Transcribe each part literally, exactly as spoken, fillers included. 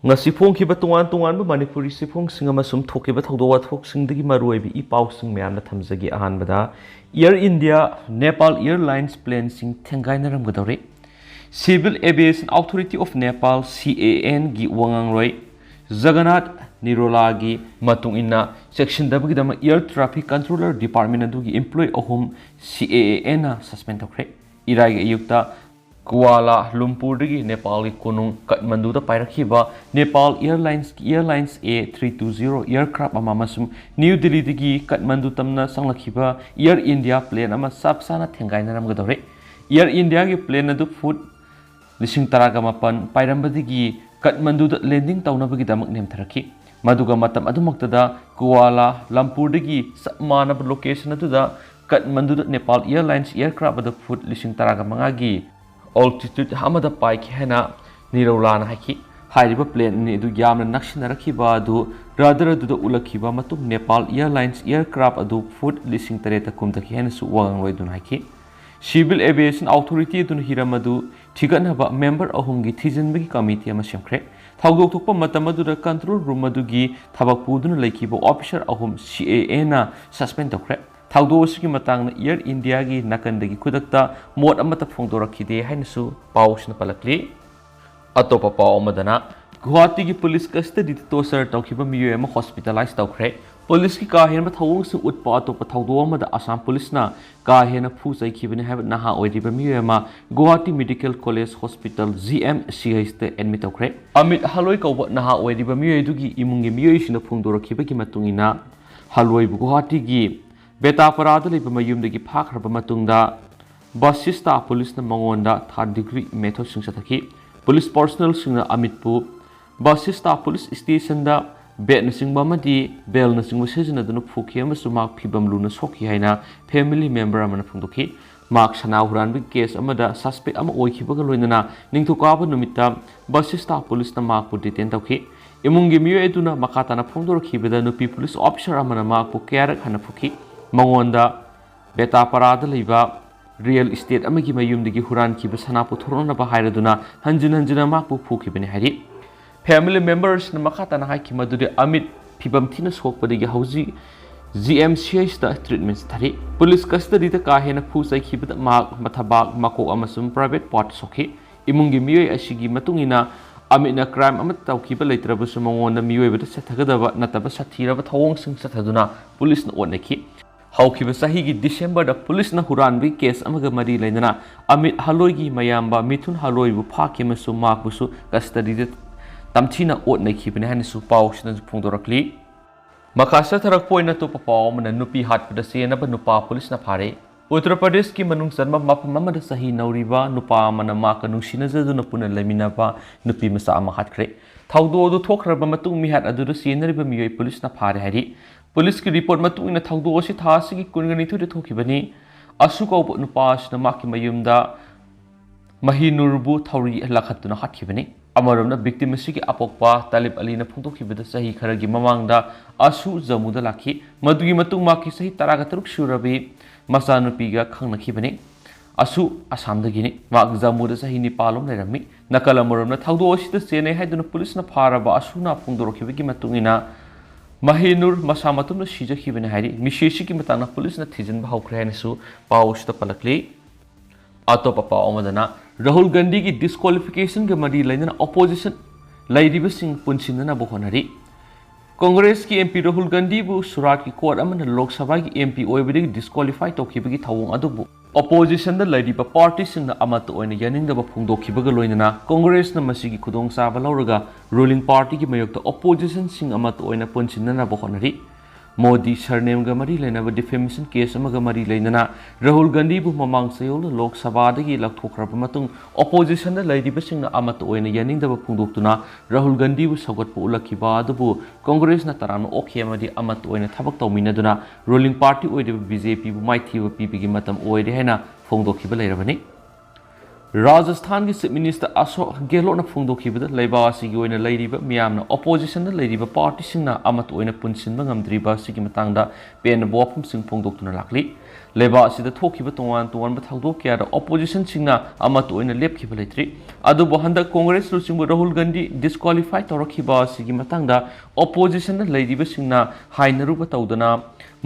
ꯉꯁꯤ ꯐꯣꯡꯈꯤꯕ ꯇꯣꯉꯥꯟ ꯇꯣꯉꯥꯟꯕ ꯃꯅꯤꯄꯨꯔꯤ ꯆꯦꯐꯣꯡꯁꯤꯡ ꯑꯃꯁꯨꯡ ꯊꯣꯛꯈꯤꯕ ꯊꯧꯗꯣꯛ ꯋꯥꯊꯣꯛꯁꯤꯡꯗꯒꯤ ꯃꯔꯨꯑꯣꯏꯕ ꯏ ꯄꯥꯎꯁꯤꯡ ꯃꯌꯥꯝꯅ ꯊꯝꯖꯒꯦ꯫ ꯑꯍꯥꯟꯕꯗ, Air India Nepal Airlines planeꯁꯤꯡ ꯊꯦꯡꯒꯥꯏꯅꯔꯝꯒꯗꯧꯔꯦ꯫ Civil Aviation Authority of Nepal, C A N ꯒꯤ ꯋꯥꯉꯥꯡꯂꯣꯏ ꯖꯒꯅꯥꯊ ꯅꯤꯔꯣꯂꯥꯒꯤ ꯃꯇꯨꯡ ꯏꯟꯅ, ꯆꯦꯛꯁꯤꯟꯗꯕꯒꯤꯗꯃꯛ Air Traffic Controller Department ꯑꯗꯨꯒꯤ employee ꯑꯍꯨꯝ C A A Nꯅ suspend ꯇꯧꯈ꯭ꯔꯦ꯫ ꯏꯔꯥꯏꯒꯤ ꯑꯌꯨꯛꯇ ꯀꯨꯋꯥꯂꯥ ꯂꯨꯝꯄꯨꯔꯗꯒꯤ ꯅꯦꯄꯥꯜꯒꯤ ꯀꯣꯅꯨꯡ ꯀꯠꯃꯟꯗꯨꯗ ꯄꯥꯏꯔꯛꯈꯤꯕ Nepal Airlines Airlines A three two zero aircraft ꯑꯃ ꯑꯃꯁꯨꯡ ꯅ꯭ꯌꯨ ꯗꯤꯜꯂꯤꯗꯒꯤ ꯀꯠꯃꯟꯗꯨ ꯇꯝꯅ ꯆꯪꯂꯛꯈꯤꯕ Air India plane ꯑꯃ ꯆꯞ ꯆꯥꯅ ꯊꯦꯡꯒꯥꯏꯅꯔꯝꯒꯗꯧꯔꯦ꯫ Air Indiaꯒꯤ plane ꯑꯗꯨ foot ꯂꯤꯁꯤꯡ ꯇꯔꯥꯒ ꯃꯥꯄꯟ ꯄꯥꯏꯔꯝꯕꯗꯒꯤ ꯀꯠꯃꯟꯗꯨꯗ landing ꯇꯧꯅꯕꯒꯤꯗꯃꯛ ꯅꯦꯝꯊꯔꯛꯈꯤ꯫ ꯃꯗꯨꯒ ꯃꯇꯝ ꯑꯗꯨꯃꯛꯇꯗ ꯀꯨꯋꯥꯂꯥ ꯂꯝꯄꯨꯔꯗꯒꯤ ꯆꯞ ꯃꯥꯟꯅꯕ location ꯑꯗꯨꯗ ꯀꯠꯃꯟꯗꯨꯗ Nepal Airlines aircraft ꯑꯗꯨ foot ꯂꯤꯁꯤꯡ ꯇꯔꯥꯒ ꯃꯉꯥꯒꯤ altitude ꯑꯃꯗ ꯄꯥꯏꯈꯤ ꯍꯥꯏꯅ ꯅꯤꯔꯧꯂꯥꯅ ꯍꯥꯏꯈꯤ꯫ ꯍꯥꯏꯔꯤꯕ plane ꯑꯅꯤ ꯑꯗꯨ ꯌꯥꯝꯅ ꯅꯛꯁꯤꯟꯅꯔꯛꯈꯤꯕ ꯑꯗꯨ radar ꯑꯗꯨꯗ ꯎꯠꯂꯛꯈꯤꯕ ꯃꯇꯨꯡ Nepal Airlines aircraft ꯑꯗꯨ foot ꯂꯤꯁꯤꯡ ꯇꯔꯦꯠꯇ ꯀꯨꯝꯊꯈꯤ ꯍꯥꯏꯅꯁꯨ ꯋꯥꯉꯥꯡꯂꯣꯏ ꯑꯗꯨꯅ ꯍꯥꯏꯈꯤ꯫ Civil Aviation Authority ꯑꯗꯨꯅ ꯍꯤꯔꯝ ꯑꯗꯨ ꯊꯤꯒꯠꯅꯕ member ꯑꯍꯨꯝꯒꯤ ꯊꯤꯖꯤꯟꯕꯒꯤ committee ꯑꯃ ꯁꯦꯝꯈ꯭ꯔꯦ꯫ ꯊꯧꯗꯣꯛ ꯊꯣꯛꯄ ꯃꯇꯝ ꯑꯗꯨꯗ control room ꯑꯗꯨꯒꯤ ꯊꯕꯛ ꯄꯨꯗꯨꯅ ꯂꯩꯈꯤꯕ officer ꯑꯍꯨꯝ C A Nꯅ suspend ꯇꯧꯈ꯭ꯔꯦ꯫ ꯊꯧꯗꯣꯛ ꯑꯁꯤꯒꯤ ꯃꯇꯥꯡꯗ Air Indiaꯒꯤ ꯅꯥꯀꯟꯗꯒꯤ ꯈꯨꯗꯛꯇ ꯃꯣꯠ ꯑꯃꯠꯇ ꯐꯣꯡꯗꯣꯔꯛꯈꯤꯗꯦ ꯍꯥꯏꯅꯁꯨ ꯄꯥꯎꯁꯤꯅ ꯄꯜꯂꯛꯂꯤ꯫ ꯑꯇꯣꯞꯄ ꯄꯥꯎ ꯑꯃꯗꯅ, ꯒꯨꯋꯥꯍꯥꯇꯤꯒꯤ police custodyꯗ torture ꯇꯧꯈꯤꯕ ꯃꯤꯑꯣꯏ ꯑꯃ hospitalize ꯇꯧꯈ꯭ꯔꯦ꯫ Policeꯀꯤ ꯀꯥ ꯍꯦꯟꯕ ꯊꯧꯑꯣꯡꯁꯤꯡ ꯎꯠꯄ ꯑꯇꯣꯞꯄ ꯊꯧꯗꯣꯛ ꯑꯃꯗ ꯑꯁꯥꯝ policeꯅ ꯀꯥ ꯍꯦꯟꯅ ꯐꯨ ꯆꯩꯈꯤꯕꯅꯤ ꯍꯥꯏꯕ ꯅꯍꯥ ꯑꯣꯏꯔꯤꯕ ꯃꯤꯑꯣꯏ ꯑꯃ Guwahati Medical College Hospital, G M C Hꯗ admit ꯇꯧꯈ꯭ꯔꯦ꯫ ꯑꯃꯤꯠ ꯍꯂꯣꯏ ꯀꯧꯕ ꯅꯍꯥ ꯑꯣꯏꯔꯤꯕ ꯃꯤꯑꯣꯏ ꯑꯗꯨꯒꯤ ꯏꯃꯨꯡꯒꯤ ꯃꯤꯑꯣꯏꯁꯤꯡꯅ ꯐꯣꯡꯗꯣꯔꯛꯈꯤꯕꯒꯤ ꯃꯇꯨꯡ ꯏꯟꯅ, ꯍꯂꯣꯏꯕꯨ ꯒꯨꯋꯥꯍꯥꯇꯤꯒꯤ ꯕꯦꯇꯥꯄꯥꯔꯥꯗ ꯂꯩꯕ ꯃꯌꯨꯝꯗꯒꯤ ꯐꯥꯈ꯭ꯔꯕ ꯃꯇꯨꯡꯗ, ꯕꯁꯤꯁꯇꯥ policeꯅ ꯃꯉꯣꯟꯗ third degree methodꯁꯤꯡ ꯆꯠꯊꯈꯤ꯫ Police personnelꯁꯤꯡꯅ ꯑꯃꯤꯠꯄꯨ ꯕꯁꯤꯁꯇꯥ police stationꯗ batꯅꯆꯤꯡꯕ ꯑꯃꯗꯤ belꯅꯆꯤꯡꯕ ꯁꯤꯖꯤꯟꯅꯗꯨꯅ ꯐꯨꯈꯤ ꯑꯃꯁꯨꯡ ꯃꯍꯥꯛ ꯐꯤꯚꯝ ꯂꯨꯅ ꯁꯣꯛꯈꯤ ꯍꯥꯏꯅ family member ꯑꯃꯅ ꯐꯣꯡꯗꯣꯛꯈꯤ꯫ ꯃꯍꯥꯛ ꯁꯅꯥ ꯍꯨꯔꯥꯟꯕꯒꯤ case ꯑꯃꯗ suspect ꯑꯃ ꯑꯣꯏꯈꯤꯕꯒ ꯂꯣꯏꯅꯅ ꯅꯤꯡꯊꯧꯀꯥꯕ ꯅꯨꯃꯤꯠꯇ ꯕꯁꯤꯁꯇꯥ policeꯅ ꯃꯍꯥꯛꯄꯨ detain ꯇꯧꯈꯤ꯫ ꯏꯃꯨꯡꯒꯤ ꯃꯤꯑꯣꯏ ꯑꯗꯨꯅ ꯃꯈꯥ ꯇꯥꯅ ꯐꯣꯡꯗꯣꯔꯛꯈꯤꯕꯗ, ꯅꯨꯄꯤ police officer ꯑꯃꯅ ꯃꯍꯥꯛꯄꯨ ꯀꯌꯥꯔꯛ ꯍꯟꯅ ꯐꯨꯈꯤ꯫ ꯃꯉꯣꯟꯗ ꯕꯦꯇꯥꯄꯥꯔꯥꯗ ꯂꯩꯕ real estate ꯑꯃꯒꯤ ꯃꯌꯨꯝꯗꯒꯤ ꯍꯨꯔꯥꯟꯈꯤꯕ ꯁꯅꯥ ꯄꯨꯊꯣꯔꯛꯅꯕ ꯍꯥꯏꯔꯗꯨꯅ ꯍꯟꯖꯤꯟ ꯍꯟꯖꯤꯟꯅ ꯃꯍꯥꯛꯄꯨ ꯐꯨꯈꯤꯕꯅꯤ ꯍꯥꯏꯔꯤ꯫ Family membersꯅ ꯃꯈꯥ ꯇꯥꯅ ꯍꯥꯏꯈꯤ ꯃꯗꯨꯗꯤ ꯑꯃꯤꯠ ꯐꯤꯕꯝ ꯊꯤꯅ ꯁꯣꯛꯄꯗꯒꯤ ꯍꯧꯖꯤꯛ ꯖꯤ ꯑꯦꯝ ꯁꯤ ꯑꯩꯆꯇ ꯇ꯭ꯔꯤꯠꯃꯦꯟ ꯆꯠꯊꯔꯤ꯫ ꯄꯨꯂꯤꯁ ꯀꯁꯇꯗꯤꯗ ꯀꯥ ꯍꯦꯟꯅ ꯐꯨ ꯆꯩꯈꯤꯕꯗ ꯃꯍꯥꯛ ꯃꯊꯕꯥꯛ, ꯃꯀꯣꯛ ꯑꯃꯁꯨꯡ ꯄ꯭ꯔꯥꯏꯚꯦꯠ ꯄꯥꯔꯠ ꯁꯣꯛꯈꯤ꯫ ꯏꯃꯨꯡꯒꯤ ꯃꯤꯑꯣꯏ ꯑꯁꯤꯒꯤ ꯃꯇꯨꯡ ꯏꯟꯅ ꯑꯃꯤꯠꯅ ꯀ꯭ꯔꯥꯏꯝ ꯑꯃꯠꯇ ꯇꯧꯈꯤꯕ ꯂꯩꯇ꯭ꯔꯕꯁꯨ ꯃꯉꯣꯟꯗ ꯃꯤꯑꯣꯏꯕꯗ ꯆꯠꯊꯒꯗꯕ ꯅꯠꯇꯕ ꯁꯥꯊꯤꯔꯕ ꯊꯧꯑꯣꯡꯁꯤꯡ ꯆꯠꯊꯗꯨꯅ ꯄꯨꯂꯤꯁꯅ ꯑꯣꯠꯅꯈꯤ꯫ ꯍꯧꯈꯤꯕ ꯆꯍꯤꯒꯤ ꯗꯤꯁꯦꯝꯕꯔꯗ ꯄꯨꯂꯤꯁꯅ ꯍꯨꯔꯥꯟꯕꯒꯤ ꯀꯦꯁ ꯑꯃꯒ ꯃꯔꯤ ꯂꯩꯅꯅ ꯑꯃꯤꯠ ꯍꯂꯣꯏꯒꯤ ꯃꯌꯥꯝꯕ ꯃꯤꯊꯨꯟ ꯍꯂꯣꯏꯕꯨ ꯐꯥꯈꯤ ꯑꯃꯁꯨꯡ ꯃꯍꯥꯛꯄꯨꯁꯨ ꯀꯁꯇꯗꯤꯗ ꯇꯝꯊꯤꯅ ꯑꯣꯠꯅꯈꯤꯕꯅꯤ ꯍꯥꯏꯅꯁꯨ ꯄꯥꯎꯁꯤꯅ ꯐꯣꯡꯗꯣꯔꯛꯂꯤ꯫ ꯃꯈꯥ ꯆꯠꯊꯔꯛꯄ ꯑꯣꯏꯅ ꯑꯇꯣꯞꯄ ꯄꯥꯎ ꯑꯃꯅ ꯅꯨꯄꯤ ꯍꯥꯠꯄꯗ ꯆꯦꯟꯅꯕ ꯅꯨꯄꯥ ꯄꯨꯂꯤꯁꯅ ꯐꯥꯔꯦ꯫ ꯎꯠꯇꯔ ꯄ꯭ꯔꯗꯦꯁꯀꯤ ꯃꯅꯨꯡ ꯆꯟꯕ ꯃꯐꯝ ꯑꯃꯗ ꯆꯍꯤ ꯅꯧꯔꯤꯕ ꯅꯨꯄꯥ ꯑꯃꯅ ꯃꯍꯥꯛꯀ ꯅꯨꯡꯁꯤꯅꯖꯗꯨꯅ ꯄꯨꯟꯅ ꯂꯩꯃꯤꯟꯅꯕ ꯅꯨꯄꯤ ꯃꯆꯥ ꯑꯃ ꯍꯥꯠꯈ꯭ꯔꯦ꯫ ꯊꯧꯗꯣꯛ ꯑꯗꯨ ꯊꯣꯛꯈ꯭ꯔꯕ ꯃꯇꯨꯡ ꯃꯤꯍꯥꯠ ꯑꯗꯨꯗ ꯆꯦꯟꯅꯔꯤꯕ ꯃꯤꯑꯣꯏ ꯄꯨꯂꯤꯁꯅ ꯐꯥꯔꯦ ꯍꯥꯏꯔꯤ꯫ ꯄꯨꯂꯤꯁꯀꯤ ꯔꯤꯄꯣꯔꯠ ꯃꯇꯨꯡ ꯏꯟꯅ ꯊꯧꯗꯣꯛ ꯑꯁꯤ ꯊꯥ ꯑꯁꯤꯒꯤ ꯀꯨꯟꯒ ꯅꯤꯊꯣꯏꯗ ꯊꯣꯛꯈꯤꯕꯅꯤ꯫ ꯑꯁꯨ ꯀꯧꯕ ꯅꯨꯄꯥ ꯑꯁꯤꯅ ꯃꯍꯥꯛꯀꯤ ꯃꯌꯨꯝꯗ ꯃꯍꯤꯅꯨꯔꯕꯨ ꯊꯧꯔꯤ ꯂꯥꯈꯠꯇꯨꯅ ꯍꯥꯠꯈꯤꯕꯅꯤ꯫ ꯑꯃꯔꯣꯝꯗ ꯚꯤꯛꯇꯤꯝ ꯑꯁꯤꯒꯤ ꯑꯄꯣꯛꯄ ꯇꯥꯂꯤꯕ ꯑꯂꯤꯅ ꯐꯣꯡꯗꯣꯛꯈꯤꯕꯗ ꯆꯍꯤ ꯈꯔꯒꯤ ꯃꯃꯥꯡꯗ ꯑꯁꯨ ꯖꯃꯨꯗ ꯂꯥꯛꯈꯤ꯫ ꯃꯗꯨꯒꯤ ꯃꯇꯨꯡ ꯃꯍꯥꯛꯀꯤ ꯆꯍꯤ ꯇꯔꯥꯒ ꯇꯔꯨꯛ ꯁꯨꯔꯕꯤ ꯃꯆꯥꯅꯨꯄꯤꯒ ꯈꯪꯅꯈꯤꯕꯅꯤ꯫ ꯑꯁꯨ ꯑꯁꯥꯝꯗꯒꯤꯅꯤ꯫ ꯃꯍꯥꯛ ꯖꯃꯨꯗ ꯆꯍꯤ ꯅꯤꯄꯥꯜ ꯑꯃ ꯂꯩꯔꯝꯃꯤ꯫ ꯅꯥꯀꯜ ꯑꯃꯔꯣꯝꯗ ꯊꯧꯗꯣꯛ ꯑꯁꯤꯗ ꯆꯦꯟꯅꯩ ꯍꯥꯏꯗꯨꯅ ꯄꯨꯂꯤꯁꯅ ꯐꯥꯔꯕ ꯑꯁꯨꯅ ꯐꯣꯡꯗꯣꯔꯛꯈꯤꯕꯒꯤ ꯃꯇꯨꯡ ꯏꯟꯅ ꯃꯍꯤꯅꯨꯔ ꯃꯁꯥ ꯃꯇꯣꯝꯇ ꯁꯤꯖꯈꯤꯕꯅꯤ ꯍꯥꯏꯔꯤ꯫ ꯃꯤꯁꯤ ꯑꯁꯤꯒꯤ ꯃꯇꯥꯡꯗ ꯄꯨꯂꯤꯁꯅ ꯊꯤꯖꯤꯟꯕ ꯍꯧꯈ꯭ꯔꯦ ꯍꯥꯏꯅꯁꯨ ꯄꯥꯎ ꯑꯁꯤꯗ ꯄꯜꯂꯛꯂꯤ꯫ ꯑꯇꯣꯞꯄ ꯄꯥꯎ ꯑꯃꯗꯅ ꯔꯥꯍꯨꯜ ꯒꯥꯟꯙꯤꯒꯤ ꯗꯤꯁꯀ꯭ꯋꯥꯂꯤꯐꯤꯀꯦꯁꯟꯒ ꯃꯔꯤ ꯂꯩꯅꯅ ꯑꯣꯄꯣꯖꯤꯁꯟ ꯂꯩꯔꯤꯕꯁꯤꯡ ꯄꯨꯟꯁꯤꯟꯅꯅꯕ ꯍꯣꯠꯅꯔꯤ꯫ ꯀꯣꯡꯒ꯭ꯔꯦꯁꯀꯤ ꯑꯦꯝ ꯄꯤ ꯔꯥꯍꯨꯜ ꯒꯥꯟꯙꯤꯕꯨ ꯁꯨꯔꯥꯠꯀꯤ ꯀꯣꯔꯠ ꯑꯃꯅ ꯂꯣꯛ ꯁꯚꯥꯒꯤ ꯑꯦꯝ ꯄꯤ ꯑꯣꯏꯕꯗꯒꯤ ꯗꯤꯁꯀ꯭ꯋꯥꯂꯤꯐꯥꯏ ꯇꯧꯈꯤꯕꯒꯤ ꯊꯧꯑꯣꯡ ꯑꯗꯨꯕꯨ ꯑꯣꯄꯣꯖꯤꯁꯟꯗ ꯂꯩꯔꯤꯕ ꯄꯥꯔꯇꯤꯁꯤꯡꯅ ꯑꯃꯠꯇ ꯑꯣꯏꯅ ꯌꯥꯅꯤꯡꯗꯕ ꯐꯣꯡꯗꯣꯛꯈꯤꯕꯒ ꯂꯣꯏꯅꯅ ꯀꯣꯡꯒ꯭ꯔꯦꯁꯅ ꯃꯁꯤꯒꯤ ꯈꯨꯗꯣꯡꯆꯥꯕ ꯂꯧꯔꯒ ꯔꯨꯂꯤꯡ ꯄꯥꯔꯇꯤꯒꯤ ꯃꯥꯌꯣꯛꯇ ꯑꯣꯄꯣꯖꯤꯁꯟꯁꯤꯡ ꯑꯃꯠꯇ ꯑꯣꯏꯅ ꯄꯨꯟꯁꯤꯟꯅꯅꯕ ꯍꯣꯠꯅꯔꯤ꯫ ꯃꯣꯗꯤ ꯁꯔꯅꯦꯝꯒ ꯃꯔꯤ ꯂꯩꯅꯕ ꯗꯤꯐꯦꯃꯦꯁꯟ ꯀꯦꯁ ꯑꯃꯒ ꯃꯔꯤ ꯂꯩꯅꯅ ꯔꯥꯍꯨꯜ ꯒꯥꯟꯙꯤꯕꯨ ꯃꯃꯥꯡ ꯆꯌꯣꯜꯗ ꯂꯣꯛ ꯁꯚꯥꯗꯒꯤ ꯂꯧꯊꯣꯛꯈ꯭ꯔꯕ ꯃꯇꯨꯡ ꯑꯣꯄꯣꯖꯤꯁꯟꯗ ꯂꯩꯔꯤꯕꯁꯤꯡꯅ ꯑꯃꯠꯇ ꯑꯣꯏꯅ ꯌꯥꯅꯤꯡꯗꯕ ꯐꯣꯡꯗꯣꯛꯇꯨꯅ ꯔꯥꯍꯨꯜ ꯒꯥꯟꯙꯤꯕꯨ ꯁꯧꯒꯠꯄ ꯎꯠꯂꯛꯈꯤꯕ ꯑꯗꯨꯕꯨ ꯀꯣꯡꯒ꯭ꯔꯦꯁꯅ ꯇꯔꯥꯝꯅ ꯑꯣꯛꯈꯤ ꯑꯃꯗꯤ ꯑꯃꯠꯇ ꯑꯣꯏꯅ ꯊꯕꯛ ꯇꯧꯃꯤꯟꯅꯗꯨꯅ ꯔꯨꯂꯤꯡ ꯄꯥꯔꯇꯤ ꯑꯣꯏꯔꯤꯕ ꯕꯤ ꯖꯦ ꯄꯤꯕꯨ ꯃꯥꯏꯊꯤꯕ ꯄꯤꯕꯒꯤ ꯃꯇꯝ ꯑꯣꯏꯔꯦ ꯍꯥꯏꯅ ꯐꯣꯡꯗꯣꯛꯈꯤꯕ ꯂꯩꯔꯕꯅꯤ꯫ ꯔꯥꯖꯁꯊꯥꯟꯒꯤ ꯆꯤꯐ ꯃꯤꯅꯤꯁꯇꯔ ꯑꯁꯣꯛ ꯒꯦꯍꯂꯣꯠꯅ ꯐꯣꯡꯗꯣꯛꯈꯤꯕꯗ ꯂꯩꯕꯥꯛ ꯑꯁꯤꯒꯤ ꯑꯣꯏꯅ ꯂꯩꯔꯤꯕ ꯃꯤꯌꯥꯝꯅ ꯑꯣꯄꯣꯖꯤꯁꯟꯗ ꯂꯩꯔꯤꯕ ꯄꯥꯔꯇꯤꯁꯤꯡꯅ ꯑꯃꯠꯇ ꯑꯣꯏꯅ ꯄꯨꯟꯁꯤꯟꯕ ꯉꯝꯗ꯭ꯔꯤꯕ ꯑꯁꯤꯒꯤ ꯃꯇꯥꯡꯗ ꯄꯦꯟꯗꯕ ꯋꯥꯐꯝꯁꯤꯡ ꯐꯣꯡꯗꯣꯛꯇꯨꯅ ꯂꯥꯛꯂꯤ꯫ ꯂꯩꯕꯥꯛ ꯑꯁꯤꯗ ꯊꯣꯛꯈꯤꯕ ꯇꯣꯉꯥꯟ ꯇꯣꯉꯥꯟꯕ ꯊꯧꯗꯣꯛ ꯀꯌꯥꯗ opposition ꯁꯤꯡꯅ ꯑꯃꯠꯇ ꯑꯣꯏꯅ ꯂꯦꯞꯈꯤꯕ ꯂꯩꯇ꯭ꯔꯤ꯫ ꯑꯗꯨꯕꯨ ꯍꯟꯗꯛ Congress ꯂꯨꯆꯤꯡꯕ ꯔꯥꯍꯨꯜ ꯒꯥꯟꯙꯤ disqualify ꯇꯧꯔꯛꯈꯤꯕ ꯑꯁꯤꯒꯤ ꯃꯇꯥꯡꯗ opposition ꯗ ꯂꯩꯔꯤꯕꯁꯤꯡꯅ ꯍꯥꯏꯅꯔꯨꯕ ꯇꯧꯗꯅ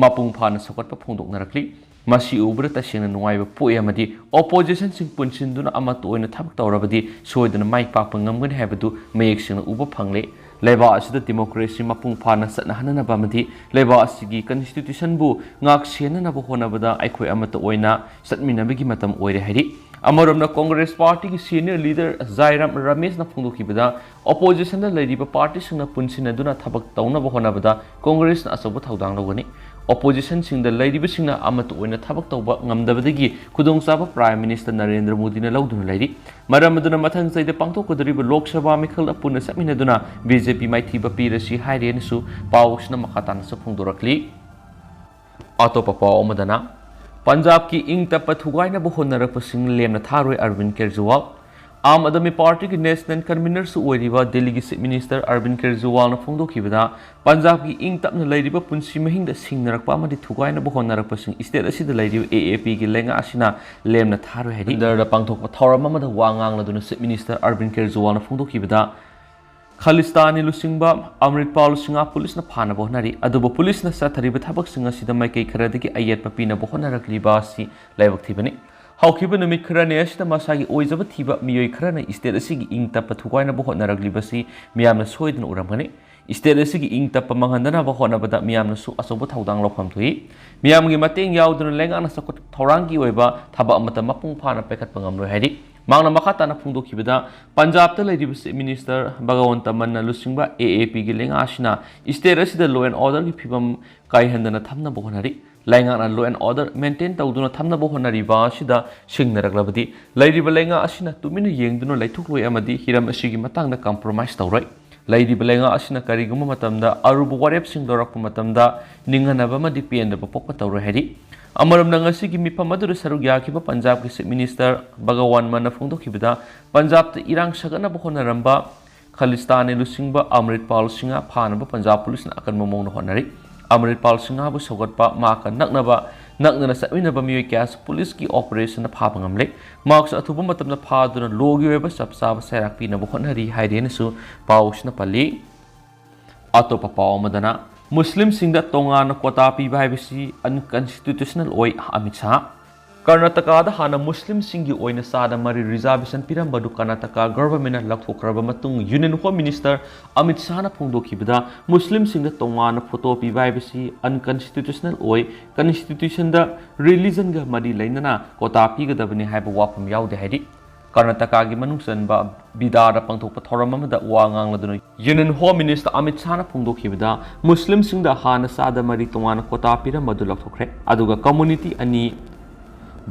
ꯃꯄꯨꯡ ꯐꯥꯅ ꯁꯧꯒꯠꯄ ꯐꯣꯡꯗꯣꯛꯅꯔꯛꯂꯤ꯫ ꯃꯁꯤ ꯎꯕꯗ ꯇꯁꯦꯡꯅ ꯅꯨꯡꯉꯥꯏꯕ ꯄꯣꯛꯏ ꯑꯃꯗꯤ opposition ꯁꯤꯡ ꯄꯨꯟꯁꯤꯟꯗꯨꯅ ꯑꯃꯠꯇ ꯑꯣꯏꯅ ꯊꯕꯛ ꯇꯧꯔꯕꯗꯤ ꯁꯣꯏꯗꯅ ꯃꯥꯏ ꯄꯥꯛꯄ ꯉꯝꯒꯅꯤ ꯍꯥꯏꯕꯗꯨ ꯃꯌꯦꯛ ꯁꯦꯡꯅ ꯎꯕ ꯐꯪꯂꯦ꯫ ꯂꯩꯕꯥꯛ ꯑꯁꯤꯗ democracy ꯃꯄꯨꯡ ꯐꯥꯅ ꯆꯠꯅꯍꯟꯅꯕ ꯑꯃꯗꯤ ꯂꯩꯕꯥꯛ ꯑꯁꯤꯒꯤ constitution ꯕꯨ ꯉꯥꯛ ꯁꯦꯟꯅꯅꯕ ꯍꯣꯠꯅꯕꯗ ꯑꯩꯈꯣꯏ ꯑꯃꯠꯇ ꯑꯣꯏꯅ ꯆꯠꯃꯤꯟꯅꯕꯒꯤ ꯃꯇꯝ ꯑꯣꯏꯔꯦ ꯍꯥꯏꯔꯤ꯫ ꯑꯃꯔꯣꯝꯗ Congress party ꯒꯤ senior leader ꯖꯥꯏꯔꯥꯝ ꯔꯃꯦꯁꯅ ꯐꯣꯡꯗꯣꯛꯈꯤꯕꯗ, opposition ꯗ ꯂꯩꯔꯤꯕ party ꯁꯤꯡꯅ ꯄꯨꯟꯁꯤꯟꯅꯗꯨꯅ ꯊꯕꯛ ꯇꯧꯅꯕ ꯍꯣꯠꯅꯕꯗ Congress ꯅ ꯑꯆꯧꯕ ꯊꯧꯗꯥꯡ ꯂꯧꯒꯅꯤ꯫ Opposition ꯁꯤꯡꯗ ꯂꯩꯔꯤꯕꯁꯤꯡꯅ ꯑꯃꯠꯇ ꯑꯣꯏꯅ ꯊꯕꯛ ꯇꯧꯕ ꯉꯝꯗꯕꯗꯒꯤ ꯈꯨꯗꯣꯡꯆꯥꯕ Prime Minister ꯅꯔꯦꯟꯗ꯭ꯔ ꯃꯣꯗꯤꯅ ꯂꯧꯗꯨꯅ ꯂꯩꯔꯤ꯫ ꯃꯔꯝ ꯑꯗꯨꯅ ꯃꯊꯪ ꯆꯍꯤꯗ ꯄꯥꯡꯊꯣꯛꯀꯗꯧꯔꯤꯕ ꯂꯣꯛ ꯁꯚꯥ ꯃꯤꯈꯜꯗ ꯄꯨꯟꯅ ꯆꯠꯃꯤꯟꯅꯗꯨꯅ BJP ꯃꯥꯏꯊꯤꯕ ꯄꯤꯔꯁꯤ ꯍꯥꯏꯔꯤ ꯍꯥꯏꯅꯁꯨ ꯄꯥꯎꯁꯤꯅ ꯃꯈꯥ ꯇꯥꯅꯁꯨ ꯐꯣꯡꯗꯣꯔꯛꯂꯤ꯫ ꯑꯇꯣꯞꯄ ꯄꯥꯎ ꯑꯃꯗꯅ, ꯄꯟꯖꯥꯕꯀꯤ ꯏꯪ ꯇꯞꯄ ꯊꯨꯒꯥꯏꯅꯕ ꯍꯣꯠꯅꯔꯛꯄꯁꯤꯡ ꯂꯦꯝꯅ ꯊꯥꯔꯣꯏ ꯑꯔꯕꯤꯟ ꯀꯦꯖ꯭ꯔꯤꯋꯥꯜ꯫ ꯑꯥꯝ ꯑꯥꯗꯃꯤ ꯄꯥꯔꯇꯤꯒꯤ national convener ꯁꯨ ꯑꯣꯏꯔꯤꯕ ꯗꯤꯜꯂꯤꯒꯤ Chief Minister ꯑꯔꯕꯤꯟ ꯀꯦꯖ꯭ꯔꯤꯋꯥꯜꯅ ꯐꯣꯡꯗꯣꯛꯈꯤꯕꯗ, ꯄꯟꯖꯥꯕꯀꯤ ꯏꯪ ꯇꯞꯅ ꯂꯩꯔꯤꯕ ꯄꯨꯟꯁꯤ ꯃꯍꯤꯡꯗ ꯁꯤꯡꯅꯔꯛꯄ ꯑꯃꯗꯤ ꯊꯨꯒꯥꯏꯅꯕ ꯍꯣꯠꯅꯔꯛꯄꯁꯤꯡ state ꯑꯁꯤꯗ ꯂꯩꯔꯤꯕ AAP ꯒꯤ ꯂꯩꯉꯥꯛ ꯑꯁꯤꯅ ꯂꯦꯝꯅ ꯊꯥꯔꯣꯏ ꯍꯥꯏꯔꯤ꯫ ꯏꯟꯗꯔꯗ ꯄꯥꯡꯊꯣꯛꯄ ꯊꯧꯔꯝ ꯑꯃꯗ ꯋꯥ ꯉꯥꯡꯂꯗꯨꯅ Chief Minister ꯑꯔꯕꯤꯟ ꯀꯦꯖ꯭ꯔꯤꯋꯥꯜꯅ ꯐꯣꯡꯗꯣꯛꯈꯤꯕꯗ, ꯈꯥꯂꯤꯁꯇꯥꯅꯤ ꯂꯨꯆꯤꯡꯕ ꯑꯃ꯭ꯔꯤꯠꯄꯥꯜ ꯁꯤꯡꯍ ꯄꯨꯂꯤꯁꯅ ꯐꯥꯅꯕ ꯍꯣꯠꯅꯔꯤ, ꯑꯗꯨꯕꯨ ꯄꯨꯂꯤꯁꯅ ꯆꯠꯊꯔꯤꯕ ꯊꯕꯛꯁꯤꯡ ꯑꯁꯤꯗ ꯃꯥꯏꯀꯩ ꯈꯔꯗꯒꯤ ꯑꯌꯦꯠꯄ ꯄꯤꯅꯕ ꯍꯣꯠꯅꯔꯛꯂꯤꯕ ꯑꯁꯤ ꯂꯥꯏꯕꯛ ꯊꯤꯕꯅꯤ꯫ ꯍꯧꯈꯤꯕ ꯅꯨꯃꯤꯠ ꯈꯔꯅꯤ ꯑꯁꯤꯗ ꯃꯁꯥꯒꯤ ꯑꯣꯏꯖꯕ ꯊꯤꯕ ꯃꯤꯑꯣꯏ ꯈꯔꯅ state ꯑꯁꯤꯒꯤ ꯏꯪ ꯇꯞꯄ ꯊꯨꯒꯥꯏꯅꯕ ꯍꯣꯠꯅꯔꯛꯂꯤꯕꯁꯤ ꯃꯤꯌꯥꯝꯅ ꯁꯣꯏꯗꯅ ꯎꯔꯝꯒꯅꯤ꯫ State ꯑꯁꯤꯒꯤ ꯏꯪ ꯇꯞꯄ ꯃꯥꯡꯍꯟꯗꯅꯕ ꯍꯣꯠꯅꯕꯗ ꯃꯤꯌꯥꯝꯅꯁꯨ ꯑꯆꯧꯕ ꯊꯧꯗꯥꯡ ꯂꯧꯐꯝ ꯊꯣꯛꯏ꯫ ꯃꯤꯌꯥꯝꯒꯤ ꯃꯇꯦꯡ ꯌꯥꯎꯗꯅ ꯂꯩꯉꯥꯛꯅ ꯆꯥꯎꯈꯠ ꯊꯧꯔꯥꯡꯒꯤ ꯑꯣꯏꯕ ꯊꯕꯛ ꯑꯃꯠꯇ ꯃꯄꯨꯡ ꯐꯥꯅ ꯄꯥꯏꯈꯠꯄ ꯉꯝꯂꯣꯏ ꯍꯥꯏꯔꯤ꯫ ꯃꯍꯥꯛꯅ ꯃꯈꯥ ꯇꯥꯅ ꯐꯣꯡꯗꯣꯛꯈꯤꯕꯗ, ꯄꯟꯖꯥꯕꯇ ꯂꯩꯔꯤꯕ Chief Minister ꯚꯒꯋꯟꯇ ꯃꯟꯅ ꯂꯨꯆꯤꯡꯕ AAP ꯒꯤ ꯂꯩꯉꯥꯛ ꯑꯁꯤꯅ state ꯑꯁꯤꯗ law and order ꯒꯤ ꯐꯤꯕꯝ ꯀꯥꯏꯍꯟꯗꯅ ꯊꯝꯅꯕ ꯍꯣꯠꯅꯔꯤ꯫ ꯂꯩꯉꯥꯛꯅ law and order maintain ꯇꯧꯗꯨꯅ ꯊꯝꯅꯕ ꯍꯣꯠꯅꯔꯤꯕ ꯑꯁꯤꯗ ꯁꯤꯡꯅꯔꯛꯂꯕꯗꯤ, ꯂꯩꯔꯤꯕ ꯂꯩꯉꯥꯛ ꯑꯁꯤꯅ ꯇꯨꯃꯤꯟꯅ ꯌꯦꯡꯗꯨꯅ ꯂꯩꯊꯣꯛꯂꯣꯏ ꯑꯃꯗꯤ ꯍꯤꯔꯝ ꯑꯁꯤꯒꯤ ꯃꯇꯥꯡꯗ compromise ꯇꯧꯔꯣꯏ꯫ ꯂꯩꯔꯤꯕ ꯂꯩꯉꯥꯛ ꯑꯁꯤꯅ ꯀꯔꯤꯒꯨꯝꯕ ꯃꯇꯝꯗ ꯑꯔꯨꯕ ꯋꯥꯔꯦꯞꯁꯤꯡ ꯂꯧꯔꯛꯄ ꯃꯇꯝꯗ ꯅꯤꯡꯍꯟꯅꯕ ꯑꯃꯗꯤ ꯄꯦꯟꯗꯕ ꯄꯣꯛꯄ ꯇꯧꯔꯣꯏ ꯍꯥꯏꯔꯤ꯫ ꯑꯃꯔꯣꯝꯗ, ꯉꯁꯤꯒꯤ ꯃꯤꯐꯝ ꯑꯗꯨꯗ ꯁꯔꯨꯛ ꯌꯥꯈꯤꯕ ꯄꯟꯖꯥꯕꯀꯤ Chief Minister ꯚꯒꯋꯥꯟ ꯃꯟꯅ ꯐꯣꯡꯗꯣꯛꯈꯤꯕꯗ, ꯄꯟꯖꯥꯕꯇ ꯏꯔꯥꯡ ꯁꯥꯒꯠꯅꯕ ꯍꯣꯠꯅꯔꯝꯕ ꯈꯥꯂꯤꯁꯇꯥꯅꯤ ꯂꯨꯆꯤꯡꯕ ꯑꯃ꯭ꯔꯤꯠꯄꯥꯜ ꯁꯤꯡꯍ ꯐꯥꯅꯕ ꯄꯟꯖꯥꯕ ꯄꯨꯂꯤꯁꯅ ꯑꯀꯟꯕ ꯃꯑꯣꯡꯗ ꯍꯣꯠꯅꯔꯤ꯫ ꯑꯃ꯭ꯔꯤꯠꯄꯥꯜ ꯁꯤꯡꯍꯕꯨ ꯁꯧꯒꯠꯄ, ꯃꯍꯥꯛꯀ ꯅꯛꯅꯕ ꯅꯛꯅꯅ ꯆꯠꯃꯤꯟꯅꯕ ꯃꯤꯑꯣꯏ ꯀꯌꯥꯁꯨ ꯄꯨꯂꯤꯁꯀꯤ ꯑꯣꯄꯔꯦꯁꯟꯅ ꯐꯥꯕ ꯉꯝꯂꯦ꯫ ꯃꯍꯥꯛꯁꯨ ꯑꯊꯨꯕ ꯃꯇꯝꯗ ꯐꯥꯗꯨꯅ ꯂꯣꯒꯤ ꯑꯣꯏꯕ ꯆꯞ ꯆꯥꯕ ꯆꯩꯔꯥꯛ ꯄꯤꯅꯕ ꯍꯣꯠꯅꯔꯤ ꯍꯥꯏꯔꯦꯅꯁꯨ ꯄꯥꯎꯁꯤꯅ ꯄꯜꯂꯤ꯫ ꯑꯇꯣꯞꯄ ꯄꯥꯎ ꯑꯃꯗꯅ, ꯃꯨꯁꯂꯤꯝꯁꯤꯡꯗ ꯇꯣꯉꯥꯟꯅ ꯀꯣꯇꯥ ꯄꯤꯕ ꯍꯥꯏꯕꯁꯤ ꯑꯟꯀꯟꯁꯇꯤꯇ꯭ꯌꯨꯁꯅꯦꯜ ꯑꯣꯏ, ꯑꯃꯤꯠ ꯁꯥꯍ꯫ ꯀꯔꯅꯥꯇꯀꯥꯗ ꯍꯥꯟꯅ ꯃꯨꯁꯂꯤꯝꯁꯤꯡꯒꯤ ꯑꯣꯏꯅ ꯆꯥꯗ ꯃꯔꯤ ꯔꯤꯖꯥꯔꯕꯦꯁꯟ ꯄꯤꯔꯝꯕꯗꯨ ꯀꯔꯅꯥꯇꯀꯥ ꯒꯚꯔꯟꯃꯦꯟꯠꯅ ꯂꯧꯊꯣꯛꯈ꯭ꯔꯕ ꯃꯇꯨꯡ, ꯌꯨꯅꯤꯌꯟ ꯍꯣꯝ ꯃꯤꯅꯤꯁꯇꯔ ꯑꯃꯤꯠ ꯁꯥꯍꯅ ꯐꯣꯡꯗꯣꯛꯈꯤꯕꯗ, ꯃꯨꯁꯂꯤꯝꯁꯤꯡꯗ ꯇꯣꯉꯥꯟꯅ ꯐꯣꯇꯣ ꯄꯤꯕ ꯍꯥꯏꯕꯁꯤ ꯑꯟꯀꯟꯁꯇꯤꯇ꯭ꯌꯨꯁꯅꯦꯜ ꯑꯣꯏ, ꯀꯟꯁꯇꯤꯇ꯭ꯌꯨꯁꯟꯗ ꯔꯤꯂꯤꯖꯟꯒ ꯃꯔꯤ ꯂꯩꯅꯅ ꯀꯣꯇꯥ ꯄꯤꯒꯗꯕꯅꯤ ꯍꯥꯏꯕ ꯋꯥꯐꯝ ꯌꯥꯎꯗꯦ ꯍꯥꯏꯔꯤ꯫ ꯀꯔꯅꯥꯇꯀꯥꯒꯤ ꯃꯅꯨꯡ ꯆꯟꯕ ꯕꯤꯗꯥꯗ ꯄꯥꯡꯊꯣꯛꯄ ꯊꯧꯔꯝ ꯑꯃꯗ ꯋꯥ ꯉꯥꯡꯂꯗꯨꯅ ꯌꯨꯅꯤꯌꯟ ꯍꯣꯝ ꯃꯤꯅꯤꯁꯇꯔ ꯑꯃꯤꯠ ꯁꯥꯍꯅ ꯐꯣꯡꯗꯣꯛꯈꯤꯕꯗ, ꯃꯨꯁꯂꯤꯝꯁꯤꯡꯗ ꯍꯥꯟꯅ ꯆꯥꯗ ꯃꯔꯤ ꯇꯣꯉꯥꯟꯅ ꯀꯣꯇꯥ ꯄꯤꯔꯝꯕꯗꯨ ꯂꯧꯊꯣꯛꯈ꯭ꯔꯦ, ꯑꯗꯨꯒ ꯀꯝꯃꯨꯅꯤꯇꯤ ꯑꯅꯤ,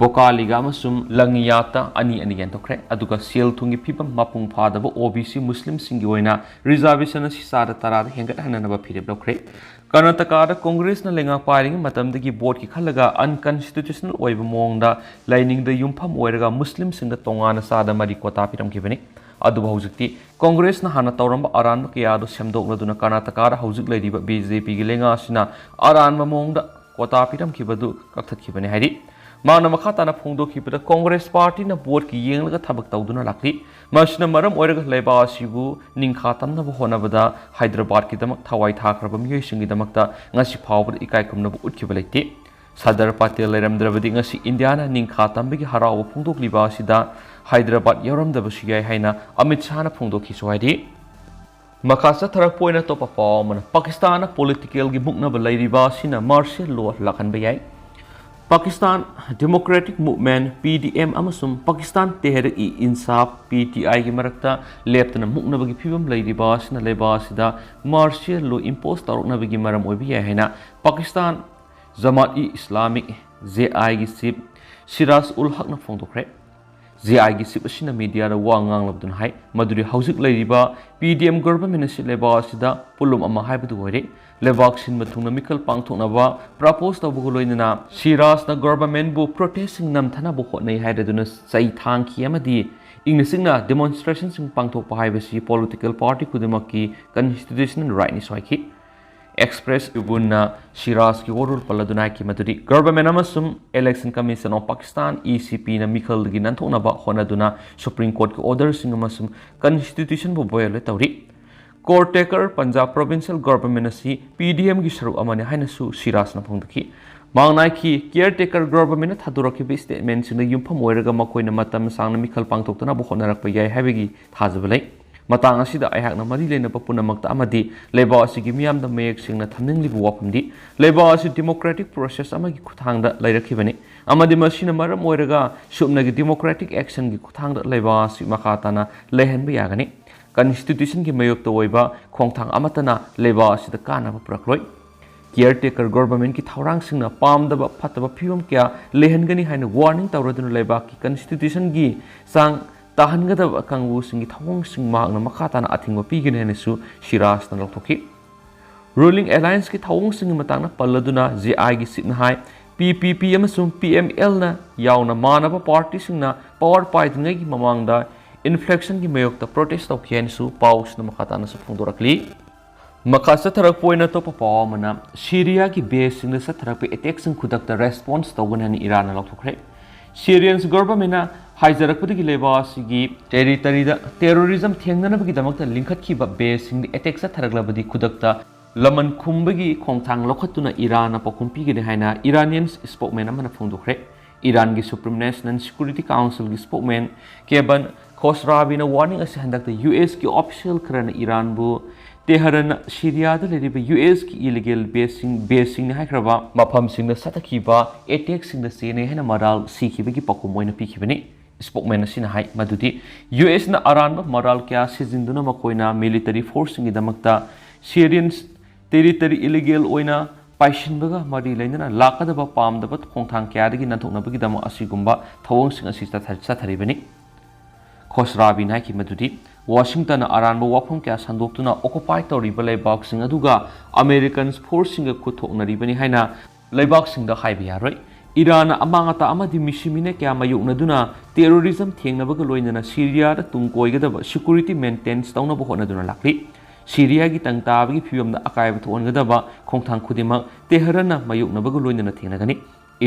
ꯕꯣꯀꯥꯂꯤꯒ ꯑꯃꯁꯨꯡ ꯂꯪꯉꯤꯌꯥꯠꯇ ꯑꯅꯤ ꯑꯅꯤ ꯌꯦꯟꯊꯣꯛꯈ꯭ꯔꯦ, ꯑꯗꯨꯒ ꯁꯦꯜ ꯊꯨꯝꯒꯤ ꯐꯤꯕꯝ ꯃꯄꯨꯡ ꯐꯥꯗꯕ ꯑꯣ ꯕꯤ ꯁꯤ ꯃꯨꯁꯂꯤꯝꯁꯤꯡꯒꯤ ꯑꯣꯏꯅ ꯔꯤꯖꯥꯔꯕꯦꯁꯟ ꯑꯁꯤ ꯆꯥꯗ ꯇꯔꯥꯗ ꯍꯦꯟꯒꯠꯍꯟꯅꯅꯕ ꯐꯤꯔꯦꯞ ꯂꯧꯈ꯭ꯔꯦ꯫ ꯀꯔꯅꯥꯇꯀꯥꯗ ꯀꯣꯡꯒ꯭ꯔꯦꯁꯅ ꯂꯩꯉꯥꯛ ꯄꯥꯏꯔꯤꯉꯩ ꯃꯇꯝꯗꯒꯤ ꯚꯣꯠꯀꯤ ꯈꯜꯂꯒ ꯑꯟꯀꯟꯁꯇꯤꯇ꯭ꯌꯨꯁꯅꯦꯜ ꯑꯣꯏꯕ ꯃꯑꯣꯡꯗ ꯂꯥꯏꯅꯤꯡꯗ ꯌꯨꯝꯐꯝ ꯑꯣꯏꯔꯒ ꯃꯨꯁꯂꯤꯝꯁꯤꯡꯗ ꯇꯣꯉꯥꯟꯅ ꯆꯥꯗ ꯃꯔꯤ ꯀꯣꯇꯥ ꯄꯤꯔꯝꯈꯤꯕꯅꯤ꯫ ꯑꯗꯨꯕꯨ ꯍꯧꯖꯤꯛꯇꯤ ꯀꯣꯡꯒ꯭ꯔꯦꯁꯅ ꯍꯥꯟꯅ ꯇꯧꯔꯝꯕ ꯑꯔꯥꯟꯕ ꯀꯌꯥ ꯑꯗꯨ ꯁꯦꯝꯗꯣꯛꯂꯗꯨꯅ ꯀꯔꯅꯥꯇꯀꯥꯗ ꯍꯧꯖꯤꯛ ꯂꯩꯔꯤꯕ ꯕꯤ ꯖꯦ ꯄꯤꯒꯤ ꯂꯩꯉꯥꯛ ꯑꯁꯤꯅ ꯑꯔꯥꯟꯕ ꯃꯑꯣꯡꯗ ꯀꯣꯇꯥ ꯄꯤꯔꯝꯈꯤꯕꯗꯨ ꯀꯛꯊꯠꯈꯤꯕꯅꯤ ꯍꯥꯏꯔꯤ꯫ ꯃꯍꯥꯛꯅ ꯃꯈꯥ ꯇꯥꯅ ꯐꯣꯡꯗꯣꯛꯈꯤꯕꯗ, ꯀꯣꯡꯒ꯭ꯔꯦꯁ ꯄꯥꯔꯇꯤꯅ ꯚꯣꯠꯀꯤ ꯌꯦꯡꯂꯒ ꯊꯕꯛ ꯇꯧꯗꯨꯅ ꯂꯥꯛꯂꯤ꯫ ꯃꯁꯤꯅ ꯃꯔꯝ ꯑꯣꯏꯔꯒ ꯂꯩꯕꯥꯛ ꯑꯁꯤꯕꯨ ꯅꯤꯡꯈꯥ ꯇꯝꯅꯕ ꯍꯣꯠꯅꯕꯗ ꯍꯥꯏꯗ꯭ꯔꯕꯥꯗꯀꯤꯗꯃꯛ ꯊꯋꯥꯏ ꯊꯥꯈ꯭ꯔꯕ ꯃꯤꯑꯣꯏꯁꯤꯡꯒꯤꯗꯃꯛꯇ ꯉꯁꯤ ꯐꯥꯎꯕꯗ ꯏꯀꯥꯏ ꯈꯨꯝꯅꯕ ꯎꯠꯈꯤꯕ ꯂꯩꯇꯦ꯫ ꯁꯔꯗꯥꯔ ꯄꯇꯦꯜ ꯂꯩꯔꯝꯗ꯭ꯔꯕꯗꯤ ꯉꯁꯤ ꯏꯟꯗꯤꯌꯥꯅ ꯅꯤꯡꯈꯥ ꯇꯝꯕꯒꯤ ꯍꯔꯥꯎꯕ ꯐꯣꯡꯗꯣꯛꯂꯤꯕ ꯑꯁꯤꯗ ꯍꯥꯏꯗ꯭ꯔꯕꯥꯗ ꯌꯥꯎꯔꯝꯗꯕꯁꯨ ꯌꯥꯏ ꯍꯥꯏꯅ ꯑꯃꯤꯠ ꯁꯥꯍꯅ ꯐꯣꯡꯗꯣꯛꯈꯤꯁꯨ ꯍꯥꯏꯔꯤ꯫ ꯃꯈꯥ ꯆꯠꯊꯔꯛꯄ ꯑꯣꯏꯅ ꯑꯇꯣꯞꯄ ꯄꯥꯎ ꯑꯃꯅ, ꯄꯥꯀꯤꯁꯇꯥꯟꯅ ꯄꯣꯂꯤꯇꯤꯀꯦꯜꯒꯤ ꯃꯨꯛꯅꯕ ꯂꯩꯔꯤꯕ ꯑꯁꯤꯅ ꯃꯥꯔꯁꯤꯌꯦꯜ ꯂꯣ ꯂꯥꯛꯍꯟꯕ ꯌꯥꯏ꯫ ꯄꯥꯀꯤꯁꯇꯥꯟ ꯗꯦꯃꯣꯀ꯭ꯔꯦꯇꯤꯛ ꯃꯨꯚꯃꯦꯟꯠ, ꯄꯤ ꯗꯤ ꯑꯦꯝ, ꯑꯃꯁꯨꯡ ꯄꯥꯀꯤꯁꯇꯥꯟ ꯇꯦꯍꯔꯤꯛ ꯏ ꯏꯟꯁꯥꯐ, ꯄꯤ ꯇꯤ ꯑꯥꯏꯒꯤ ꯃꯔꯛꯇ ꯂꯦꯞꯇꯅ ꯃꯨꯛꯅꯕꯒꯤ ꯐꯤꯕꯝ ꯂꯩꯔꯤꯕ ꯑꯁꯤꯅ ꯂꯩꯕꯥꯛ ꯑꯁꯤꯗ ꯃꯥꯔꯁꯤꯌꯦꯜ ꯂꯣ ꯏꯝꯄꯣꯁ ꯇꯧꯔꯛꯅꯕꯒꯤ ꯃꯔꯝ ꯑꯣꯏꯕ ꯌꯥꯏ ꯍꯥꯏꯅ ꯄꯥꯀꯤꯁꯇꯥꯟ ꯖꯃꯥꯠ ꯏ ꯏꯁꯂꯥꯃꯤꯛ, ꯖꯦ ꯑꯥꯏꯒꯤ ꯆꯤꯐ ꯁꯤꯔꯥꯖ ꯎꯜ ꯍꯛꯅ ꯐꯣꯡꯗꯣꯛꯈ꯭ꯔꯦ꯫ ꯖꯦ ꯑꯥꯏꯒꯤ ꯆꯤꯐ ꯑꯁꯤꯅ ꯃꯤꯗꯤꯌꯥꯗ ꯋꯥ ꯉꯥꯡꯂꯗꯨꯅ ꯍꯥꯏ ꯃꯗꯨꯗꯤ ꯍꯧꯖꯤꯛ ꯂꯩꯔꯤꯕ ꯄꯤ ꯗꯤ ꯑꯦꯝ ꯒꯚꯔꯟꯃꯦꯟꯠ ꯑꯁꯤ ꯂꯩꯕꯥꯛ ꯑꯁꯤꯗ ꯄꯣꯠꯂꯨꯝ ꯑꯃ ꯍꯥꯏꯕꯗꯨ ꯑꯣꯏꯔꯦ꯫ ꯂꯩꯕꯥꯛ ꯁꯤꯟꯕ ꯊꯨꯡꯅ ꯃꯤꯈꯜ ꯄꯥꯡꯊꯣꯛꯅꯕ ꯄ꯭ꯔꯄꯣꯖ ꯇꯧꯕꯒ ꯂꯣꯏꯅꯅ ꯁꯤꯔꯥꯖꯅ ꯒꯚꯔꯟꯃꯦꯟꯠꯕꯨ ꯄ꯭ꯔꯣꯇꯦꯁꯁꯤꯡ ꯅꯝꯊꯅꯕ ꯍꯣꯠꯅꯩ ꯍꯥꯏꯔꯗꯨꯅ ꯆꯩ ꯊꯥꯡꯈꯤ ꯑꯃꯗꯤ ꯏꯪꯅ ꯆꯤꯛꯅ ꯗꯦꯃꯣꯟꯁꯇ꯭ꯔꯦꯁꯟꯁꯤꯡ ꯄꯥꯡꯊꯣꯛꯄ ꯍꯥꯏꯕꯁꯤ ꯄꯣꯂꯤꯇꯤꯀꯦꯜ ꯄꯥꯔꯇꯤ ꯈꯨꯗꯤꯡꯃꯛꯀꯤ ꯀꯟꯁꯇꯤꯇ꯭ꯌꯨꯁꯅꯦꯜ ꯔꯥꯏꯠꯅꯤ ꯍꯥꯏꯈꯤ꯫ Express Tribune ꯅ ꯁꯤꯔꯥꯖꯀꯤ ꯋꯥꯔꯣꯜ ꯄꯜꯂꯗꯨꯅ ꯍꯥꯏꯈꯤ ꯃꯗꯨꯗꯤ, Government ꯑꯃꯁꯨꯡ Election Commission of Pakistan, E C P ꯅ ꯃꯤꯈꯜꯗꯒꯤ ꯅꯥꯟꯊꯣꯛꯅꯕ ꯍꯣꯠꯅꯗꯨꯅ Supreme Court ꯀꯤ order ꯁꯤꯡ ꯑꯃꯁꯨꯡ Constitution ꯕꯨ violate ꯇꯧꯔꯤ꯫ Caretaker Punjab Provincial Government ꯑꯁꯤ P D M ꯒꯤ ꯁꯔꯨꯛ ꯑꯃꯅꯤ ꯍꯥꯏꯅꯁꯨ ꯁꯤꯔꯥꯖꯅ ꯐꯣꯡꯗꯣꯛꯈꯤ꯫ ꯃꯍꯥꯛꯅ ꯍꯥꯏꯈꯤ, Caretaker Government ꯅ ꯊꯥꯗꯣꯔꯛꯈꯤꯕ statement ꯁꯤꯡꯗ ꯌꯨꯝꯐꯝ ꯑꯣꯏꯔꯒ ꯃꯈꯣꯏꯅ ꯃꯇꯝ ꯁꯥꯡꯅ ꯃꯤꯈꯜ ꯄꯥꯡꯊꯣꯛꯇꯅꯕ ꯍꯣꯠꯅꯔꯛꯄ ꯌꯥꯏ ꯍꯥꯏꯕꯒꯤ ꯊꯥꯖꯕ ꯂꯩ꯫ ꯃꯇꯥꯡ ꯑꯁꯤꯗ ꯑꯩꯍꯥꯛꯅ ꯃꯔꯤ ꯂꯩꯅꯕ ꯄꯨꯝꯅꯃꯛꯇ ꯑꯃꯗꯤ ꯂꯩꯕꯥꯛ ꯑꯁꯤꯒꯤ ꯃꯤꯌꯥꯝꯗ ꯃꯌꯦꯛ ꯁꯦꯡꯅ ꯊꯝꯅꯤꯡꯂꯤꯕ ꯋꯥꯐꯝꯗꯤ, ꯂꯩꯕꯥꯛ ꯑꯁꯤ democratic process ꯑꯃꯒꯤ ꯈꯨꯠꯊꯥꯡꯗ ꯂꯩꯔꯛꯈꯤꯕꯅꯤ ꯑꯃꯗꯤ ꯃꯁꯤꯅ ꯃꯔꯝ ꯑꯣꯏꯔꯒ ꯁꯨꯞꯅꯒꯤ democratic action ꯒꯤ ꯈꯨꯠꯊꯥꯡꯗ ꯂꯩꯕꯥꯛ ꯑꯁꯤ ꯃꯈꯥ ꯇꯥꯅ ꯂꯩꯍꯟꯕ ꯌꯥꯒꯅꯤ꯫ Constitution ꯒꯤ ꯃꯥꯌꯣꯛꯇ ꯑꯣꯏꯕ ꯈꯣꯡꯊꯥꯡ ꯑꯃꯠꯇꯅ ꯂꯩꯕꯥꯛ ꯑꯁꯤꯗ ꯀꯥꯟꯅꯕ ꯄꯨꯔꯛꯂꯣꯏ꯫ Caretaker Government ꯀꯤ ꯊꯧꯔꯥꯡꯁꯤꯡꯅ ꯄꯥꯝꯗꯕ ꯐꯠꯇꯕ ꯐꯤꯕꯝ ꯀꯌꯥ ꯂꯩꯍꯟꯒꯅꯤ ꯍꯥꯏꯅ warning ꯇꯧꯔꯗꯨꯅ ꯂꯩꯕꯥꯛꯀꯤ Constitution ꯒꯤ ꯆꯥꯡ ꯇꯥꯍꯟꯒꯗꯕ ꯀꯥꯡꯕꯨꯁꯤꯡꯒꯤ ꯊꯧꯑꯣꯡꯁꯤꯡ ꯃꯍꯥꯛꯅ ꯃꯈꯥ ꯇꯥꯅ ꯑꯊꯤꯡꯕ ꯄꯤꯒꯅꯤ ꯍꯥꯏꯅꯁꯨ ꯁꯤꯔꯥꯖꯅ ꯂꯥꯎꯊꯣꯛꯈꯤ꯫ Ruling Alliance ꯀꯤ ꯊꯧꯑꯣꯡꯁꯤꯡꯒꯤ ꯃꯇꯥꯡꯗ ꯄꯜꯂꯗꯨꯅ J I ꯒꯤ chief ꯅ ꯍꯥꯏ, P P P ꯑꯃꯁꯨꯡ P M L ꯅ ꯌꯥꯎꯅ ꯃꯥꯟꯅꯕ party ꯁꯤꯡꯅ power ꯄꯥꯏꯗ꯭ꯔꯤꯉꯩꯒꯤ ꯃꯃꯥꯡꯗ inflation ꯒꯤ ꯃꯥꯌꯣꯛꯇ protest ꯇꯧꯈꯤ ꯍꯥꯏꯅꯁꯨ ꯄꯥꯎꯁꯤꯅ ꯃꯈꯥ ꯇꯥꯅꯁꯨ ꯐꯣꯡꯗꯣꯔꯛꯂꯤ꯫ ꯃꯈꯥ ꯆꯠꯊꯔꯛꯄ ꯑꯣꯏꯅ ꯑꯇꯣꯞꯄ ꯄꯥꯎ ꯑꯃꯅ, ꯁꯤꯔꯤꯌꯥꯒꯤ base ꯁꯤꯡꯗ ꯆꯠꯊꯔꯛꯄ attack ꯁꯤꯡ ꯈꯨꯗꯛꯇ response ꯇꯧꯒꯅꯤ ꯍꯥꯏꯅ ꯏꯔꯥꯟꯅ ꯂꯥꯎꯊꯣꯛꯈ꯭ꯔꯦ꯫ Syrian government ꯅ ꯍꯥꯏꯖꯔꯛꯄꯗꯒꯤ ꯂꯩꯕꯥꯛ ꯑꯁꯤꯒꯤ territory ꯗ terrorism ꯊꯦꯡꯅꯅꯕꯒꯤꯗꯃꯛꯇ ꯂꯤꯡꯈꯠꯈꯤꯕ base ꯁꯤꯡꯗ attack ꯆꯠꯊꯔꯛꯂꯕꯗꯤ ꯈꯨꯗꯛꯇ ꯂꯃꯟ ꯈꯨꯝꯕꯒꯤ ꯈꯣꯡꯊꯥꯡ ꯂꯧꯈꯠꯇꯨꯅ ꯏꯔꯥꯟꯅ ꯄꯥꯎꯈꯨꯝ ꯄꯤꯒꯅꯤ ꯍꯥꯏꯅ Iranian spokesman ꯑꯃꯅ ꯐꯣꯡꯗꯣꯛꯈ꯭ꯔꯦ꯫ ꯏꯔꯥꯟꯒꯤ Supreme National Security Council ꯒꯤ spokesman Kebin Khosravi ꯅ warning ꯑꯁꯤ ꯍꯟꯗꯛꯇ U S ꯀꯤ official ꯈꯔꯅ ꯏꯔꯥꯟꯕꯨ ꯇꯦꯍꯔꯥꯟꯅ ꯁꯤꯔꯤꯌꯥꯗ ꯂꯩꯔꯤꯕ U S ꯀꯤ illegal base ꯁꯤꯡ, base ꯁꯤꯡꯅ ꯍꯥꯏꯈ꯭ꯔꯕ ꯃꯐꯝꯁꯤꯡꯗ ꯆꯠꯊꯈꯤꯕ attack ꯁꯤꯡꯗ ꯆꯦꯟꯅꯩ ꯍꯥꯏꯅ ꯃꯔꯥꯜ ꯁꯤꯈꯤꯕꯒꯤ ꯄꯥꯎꯈꯨꯝ ꯑꯣꯏꯅ ꯄꯤꯈꯤꯕꯅꯤ꯫ Spokesman ꯑꯁꯤꯅ ꯍꯥꯏ ꯃꯗꯨꯗꯤ U S ꯅ ꯑꯔꯥꯟꯕ ꯃꯔꯥꯜ ꯀꯌꯥ ꯁꯤꯖꯤꯟꯗꯨꯅ ꯃꯈꯣꯏꯅ military force ꯁꯤꯡꯒꯤꯗꯃꯛꯇ Syrian territory illegal ꯑꯣꯏꯅ ꯄꯥꯏꯁꯤꯟꯕꯒ ꯃꯔꯤ ꯂꯩꯅꯅ ꯂꯥꯛꯀꯗꯕ ꯄꯥꯝꯗꯕ ꯈꯣꯡꯊꯥꯡ ꯀꯌꯥꯗꯒꯤ ꯅꯥꯟꯊꯣꯛꯅꯕꯒꯤꯗꯃꯛ ꯑꯁꯤꯒꯨꯝꯕ ꯊꯧꯑꯣꯡꯁꯤꯡ ꯑꯁꯤ ꯆꯠꯊ-, ꯆꯠꯊꯔꯤꯕꯅꯤ꯫ ꯈꯣꯁꯔꯥꯕꯤꯅ ꯍꯥꯏꯈꯤ ꯃꯗꯨꯗꯤ ꯋꯥꯁꯤꯡꯇꯟꯅ ꯑꯔꯥꯟꯕ ꯋꯥꯐꯝ ꯀꯌꯥ ꯁꯟꯗꯣꯛꯇꯨꯅ occupy ꯇꯧꯔꯤꯕ ꯂꯩꯕꯥꯛꯁꯤꯡ ꯑꯗꯨꯒ American force ꯁꯤꯡꯒ ꯈꯨꯠ ꯊꯣꯛꯅꯔꯤꯕꯅꯤ ꯍꯥꯏꯅ ꯂꯩꯕꯥꯛꯁꯤꯡꯗ ꯍꯥꯏꯕ ꯌꯥꯔꯣꯏ꯫ ꯏꯔꯥꯟꯅ ꯑꯃꯥꯡ ꯑꯇꯥ ꯑꯃꯗꯤ ꯃꯤꯁꯤꯃꯤꯅ ꯀꯌꯥ ꯃꯥꯌꯣꯛꯅꯗꯨꯅ terrorism ꯊꯦꯡꯅꯕꯒ ꯂꯣꯏꯅꯅ ꯁꯤꯔꯤꯌꯥꯗ ꯇꯨꯡ ꯀꯣꯏꯒꯗꯕ security maintains ꯇꯧꯅꯕ ꯍꯣꯠꯅꯗꯨꯅ ꯂꯥꯛꯂꯤ꯫ ꯁꯤꯔꯤꯌꯥꯒꯤ ꯇꯪ ꯇꯥꯕꯒꯤ ꯐꯤꯕꯝꯗ ꯑꯀꯥꯏꯕ ꯊꯣꯛꯍꯟꯒꯗꯕ ꯈꯣꯡꯊꯥꯡ ꯈꯨꯗꯤꯡꯃꯛ ꯇꯦꯍꯔꯥꯟꯅ ꯃꯥꯌꯣꯛꯅꯕꯒ ꯂꯣꯏꯅꯅ ꯊꯦꯡꯅꯒꯅꯤ꯫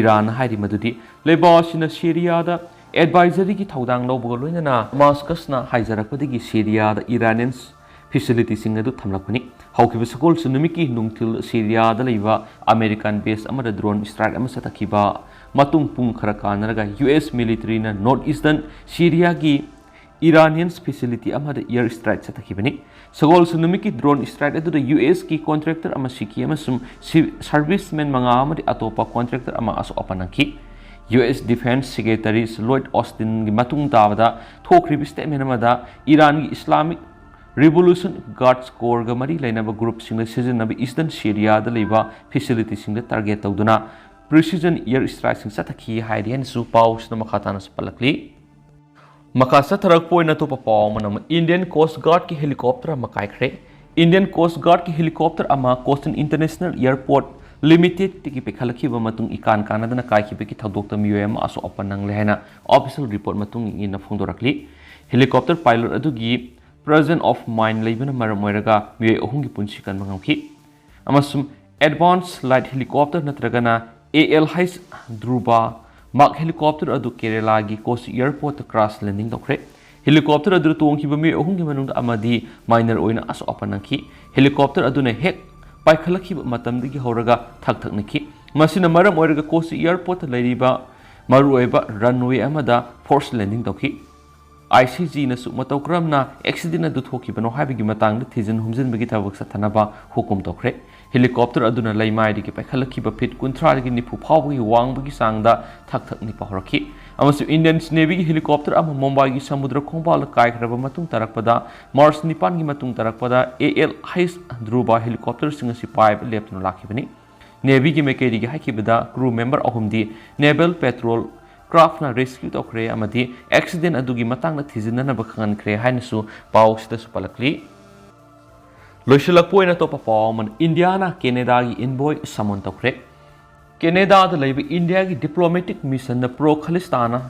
ꯏꯔꯥꯟꯅ ꯍꯥꯏꯔꯤ ꯃꯗꯨꯗꯤ ꯂꯩꯕꯥꯛ ꯑꯁꯤꯅ ꯁꯤꯔꯤꯌꯥꯗ ꯑꯦꯗꯚꯥꯏꯖꯔꯤꯒꯤ ꯊꯧꯗꯥꯡ ꯂꯧꯕꯒ ꯂꯣꯏꯅꯅ ꯗꯃꯥꯁꯀꯁꯅ ꯍꯥꯏꯖꯔꯛꯄꯗꯒꯤ ꯁꯤꯔꯤꯌꯥꯗ ꯏꯔꯥꯅꯤꯌꯟ ꯐꯦꯁꯤꯂꯤꯇꯤꯁꯤꯡ ꯑꯗꯨ ꯊꯝꯂꯛꯄꯅꯤ꯫ ꯍꯧꯈꯤꯕ ꯁꯒꯣꯜꯁꯦꯟ ꯅꯨꯃꯤꯠꯀꯤ ꯅꯨꯡꯊꯤꯜ ꯁꯤꯔꯤꯌꯥꯗ ꯂꯩꯕ ꯑꯃꯦꯔꯤꯀꯥꯟ ꯕꯦꯁ ꯑꯃꯗ ꯗ꯭ꯔꯣꯟ ꯁ꯭ꯇ꯭ꯔꯥꯏꯛ ꯑꯃ ꯆꯠꯊꯈꯤꯕ ꯃꯇꯨꯡ ꯄꯨꯡ ꯈꯔ ꯀꯥꯟꯅꯔꯒ ꯌꯨ ꯑꯦꯁ ꯃꯤꯂꯤꯇꯔꯤꯅ ꯅꯣꯔꯠ ꯏꯁꯇꯔꯟ ꯁꯤꯔꯤꯌꯥꯒꯤ ꯏꯔꯥꯅꯤꯌꯟꯁ ꯐꯦꯁꯤꯂꯤꯇꯤ ꯑꯃꯗ ꯑꯦꯌꯔ ꯁ꯭ꯇ꯭ꯔꯥꯏꯛ ꯆꯠꯊꯈꯤꯕꯅꯤ꯫ ꯁꯒꯣꯜꯁꯦꯟ ꯅꯨꯃꯤꯠꯀꯤ ꯗ꯭ꯔꯣꯟ ꯁ꯭ꯇ꯭ꯔꯥꯏꯛ ꯑꯗꯨꯗ ꯌꯨ ꯑꯦꯁꯀꯤ ꯀꯣꯟꯇ꯭ꯔꯦꯛꯇꯔ ꯑꯃ ꯁꯤꯈꯤ ꯑꯃꯁꯨꯡ ꯁꯤ-, ꯁꯔꯚꯤꯁꯃꯦꯟ ꯃꯉꯥ ꯑꯃꯗꯤ ꯑꯇꯣꯞꯄ ꯀꯣꯟꯇ꯭ꯔꯦꯛꯇꯔ ꯑꯃ ꯑꯁꯣꯛ ꯑꯄꯟ ꯅꯪꯈꯤ꯫ ꯌꯨ ꯑꯦꯁ ꯗꯤꯐꯦꯟꯁ ꯁꯦꯀ꯭ꯔꯦꯇꯔꯤ ꯂꯣꯏꯗ ꯑꯣꯁꯇꯤꯟꯒꯤ ꯃꯇꯨꯡ ꯇꯥꯕꯗ ꯊꯣꯛꯈ꯭ꯔꯤꯕ ꯁ꯭ꯇꯦꯠꯃꯦꯟ ꯑꯃꯗ ꯏꯔꯥꯟꯒꯤ ꯏꯁꯂꯥꯃꯤꯛ ꯔꯤꯚꯣꯂꯨꯁꯟ ꯒꯥꯔꯗꯁ ꯀꯣꯔꯒ ꯃꯔꯤ ꯂꯩꯅꯕ ꯒ꯭ꯔꯨꯞꯁꯤꯡꯅ ꯁꯤꯖꯤꯟꯅꯕ ꯏꯁꯇꯔꯟ ꯁꯤꯔꯤꯌꯥꯗ ꯂꯩꯕ ꯐꯦꯁꯤꯂꯤꯇꯤꯁꯤꯡꯗ ꯇꯥꯔꯒꯦꯠ ꯇꯧꯗꯨꯅ ꯄ꯭ꯔꯤꯁꯤꯖꯟ ꯑꯦꯌꯔ ꯁ꯭ꯇ꯭ꯔꯥꯏꯛꯁꯤꯡ ꯆꯠꯊꯈꯤ ꯍꯥꯏꯔꯤ ꯍꯥꯏꯅꯁꯨ ꯄꯥꯎꯁꯤꯗ ꯃꯈꯥ ꯇꯥꯅꯁꯨ ꯄꯜꯂꯛꯂꯤ꯫ ꯃꯈꯥ ꯆꯠꯊꯔꯛꯄ ꯑꯣꯏꯅ ꯑꯇꯣꯞꯄ ꯄꯥꯎ ꯑꯃꯅ ꯑꯃꯨꯛ ꯏꯟꯗꯤꯌꯟ ꯀꯣꯁ ꯒꯥꯔꯗꯀꯤ ꯍꯦꯂꯤꯀꯣꯞꯇꯔ ꯑꯃ ꯀꯥꯏꯈ꯭ꯔꯦ꯫ ꯏꯟꯗꯤꯌꯟ ꯀꯣꯁ ꯒꯥꯔꯗꯀꯤ ꯍꯦꯂꯤꯀꯣꯞꯇꯔ ꯑꯃ ꯀꯣꯆꯤꯟ ꯏꯟꯇꯔꯅꯦꯁꯅꯦꯜ ꯑꯦꯌꯔꯄꯣꯔꯠ ꯂꯤꯃꯤꯇꯦꯗꯇꯒꯤ ꯄꯩꯈꯠꯂꯛꯈꯤꯕ ꯃꯇꯨꯡ ꯏꯀꯥꯟ ꯀꯥꯟꯅꯗꯅ ꯀꯥꯏꯈꯤꯕꯒꯤ ꯊꯧꯗꯣꯛꯇ ꯃꯤꯑꯣꯏ ꯑꯃ ꯑꯁꯣꯛ ꯑꯄꯟ ꯅꯪꯂꯦ ꯍꯥꯏꯅ ꯑꯣꯐꯤꯁꯤꯌꯦꯜ ꯔꯤꯄꯣꯔꯠ ꯃꯇꯨꯡ ꯏꯟꯅ ꯐꯣꯡꯗꯣꯔꯛꯂꯤ꯫ ꯍꯦꯂꯤꯀꯣꯞꯇꯔ ꯄꯥꯏꯂꯣꯠ ꯑꯗꯨꯒꯤ ꯄ꯭ꯔꯦꯖꯦꯟꯁ ꯑꯣꯐ ꯃꯥꯏꯟꯗ ꯂꯩꯕꯅ ꯃꯔꯝ ꯑꯣꯏꯔꯒ ꯃꯤꯑꯣꯏ ꯑꯍꯨꯝꯒꯤ ꯄꯨꯟꯁꯤ ꯀꯟꯕ ꯉꯝꯈꯤ꯫ ꯑꯃꯁꯨꯡ ꯑꯦꯗꯚꯥꯟꯁ ꯂꯥꯏꯠ ꯍꯦꯂꯤꯀꯣꯞꯇꯔ ꯅꯠꯇ꯭ꯔꯒꯅ ꯑꯦ ꯑꯦꯜ ꯑꯩꯆ ꯙ꯭ꯔꯨꯕ ꯃꯥꯛ ꯍꯦꯂꯤꯀꯣꯞꯇꯔ ꯑꯗꯨ ꯀꯦꯔꯦꯂꯥꯒꯤ ꯀꯣꯆꯤ ꯑꯦꯌꯔꯄꯣꯔꯠꯇ ꯀ꯭ꯔꯥꯁ ꯂꯦꯟꯗꯤꯡ ꯇꯧꯈ꯭ꯔꯦ꯫ ꯍꯦꯂꯤꯀꯣꯞꯇꯔ ꯑꯗꯨꯗ ꯇꯣꯡꯈꯤꯕ ꯃꯤꯑꯣꯏ ꯑꯍꯨꯝꯒꯤ ꯃꯅꯨꯡꯗ ꯑꯃꯗꯤ ꯃꯥꯏꯅꯔ ꯑꯣꯏꯅ ꯑꯁꯣꯛ ꯑꯄꯟ ꯅꯪꯈꯤ꯫ ꯍꯦꯂꯤꯀꯣꯞꯇꯔ ꯑꯗꯨꯅ ꯍꯦꯛ ꯄꯥꯏꯈꯠꯂꯛꯈꯤꯕ ꯃꯇꯝꯗꯒꯤ ꯍꯧꯔꯒ ꯊꯛ ꯊꯛꯅꯈꯤ꯫ ꯃꯁꯤꯅ ꯃꯔꯝ ꯑꯣꯏꯔꯒ ꯀꯣꯆꯤ ꯑꯦꯌꯔꯄꯣꯔꯠꯇ ꯂꯩꯔꯤꯕ ꯃꯔꯨꯑꯣꯏꯕ ꯔꯟꯋꯦ ꯑꯃꯗ ꯐꯣꯔꯁ ꯂꯦꯟꯗꯤꯡ ꯇꯧꯈꯤ꯫ ꯑꯥꯏ ꯁꯤ ꯖꯤꯅꯁꯨ ꯃꯇꯧ ꯀꯔꯝꯅ ꯑꯦꯛꯁꯤꯗꯦꯟ ꯑꯗꯨ ꯊꯣꯛꯈꯤꯕꯅꯣ ꯍꯥꯏꯕꯒꯤ ꯃꯇꯥꯡꯗ ꯊꯤꯖꯤꯟ ꯍꯨꯝꯖꯤꯟꯕꯒꯤ ꯊꯕꯛ ꯆꯠꯊꯅꯕ ꯍꯨꯀꯨꯝ ꯇꯧꯈ꯭ꯔꯦ꯫ ꯍꯦꯂꯤꯀꯣꯞꯇꯔ ꯑꯗꯨꯅ ꯂꯩꯃꯥꯏꯗꯒꯤ ꯄꯥꯏꯈꯠꯂꯛꯈꯤꯕ ꯐꯤꯠ ꯀꯨꯟꯊ꯭ꯔꯥꯗꯒꯤ ꯅꯤꯐꯨ ꯐꯥꯎꯕꯒꯤ ꯋꯥꯡꯕꯒꯤ ꯆꯥꯡꯗ ꯊꯛ ꯊꯛ ꯅꯤꯛꯄ ꯍꯧꯔꯛꯈꯤ꯫ ꯑꯃꯁꯨꯡ ꯏꯟꯗꯤꯌꯟ ꯅꯦꯚꯤꯒꯤ ꯍꯦꯂꯤꯀꯣꯞꯇꯔ ꯑꯃ ꯃꯨꯝꯕꯥꯏꯒꯤ ꯁꯃꯨꯗ꯭ꯔ ꯈꯣꯡꯕꯥꯜꯗ ꯀꯥꯏꯈ꯭ꯔꯕ ꯃꯇꯨꯡ ꯇꯥꯔꯛꯄꯗ, ꯃꯥꯔꯆ ꯅꯤꯄꯥꯟꯒꯤ ꯃꯇꯨꯡ ꯇꯥꯔꯛꯄꯗ, ꯑꯦ ꯑꯦꯜ ꯑꯩꯆ ꯙ꯭ꯔꯨꯕ ꯍꯦꯂꯤꯀꯣꯞꯇꯔꯁꯤꯡ ꯑꯁꯤ ꯄꯥꯏꯕ ꯂꯦꯞꯇꯅ ꯂꯥꯛꯈꯤꯕꯅꯤ꯫ ꯅꯦꯚꯤꯒꯤ ꯃꯥꯏꯀꯩꯗꯒꯤ ꯍꯥꯏꯈꯤꯕꯗ, ꯀ꯭ꯔꯨ ꯃꯦꯝꯕꯔ ꯑꯍꯨꯝꯗꯤ ꯅꯦꯚꯦꯜ ꯄꯦꯇ꯭ꯔꯣꯜ ꯀ꯭ꯔꯥꯐꯅ ꯔꯦꯁꯀ꯭ꯌꯨ ꯇꯧꯈ꯭ꯔꯦ ꯑꯃꯗꯤ ꯑꯦꯛꯁꯤꯗꯦꯟ ꯑꯗꯨꯒꯤ ꯃꯇꯥꯡꯗ ꯊꯤꯖꯤꯟꯅꯅꯕ ꯈꯪꯍꯟꯈ꯭ꯔꯦ ꯍꯥꯏꯅꯁꯨ ꯄꯥꯎ ꯑꯁꯤꯗꯁꯨ ꯄꯜꯂꯛꯂꯤ꯫ ꯂꯣꯏꯁꯤꯜꯂꯛꯄ ꯑꯣꯏꯅ ꯑꯇꯣꯞꯄ ꯄꯥꯎ ꯑꯃꯅ, ꯏꯟꯗꯤꯌꯥꯅ ꯀꯦꯅꯦꯗꯥꯒꯤ ꯏꯟꯚꯣꯏ ꯁꯃꯟ ꯇꯧꯈ꯭ꯔꯦ꯫ ꯀꯦꯅꯦꯗꯥꯗ ꯂꯩꯕ ꯏꯟꯗꯤꯌꯥꯒꯤ ꯗꯤꯄ꯭ꯂꯣꯃꯦꯇꯤꯛ ꯃꯤꯁꯟꯅ ꯄ꯭ꯔꯣ ꯈꯂꯤꯁꯇꯥꯅ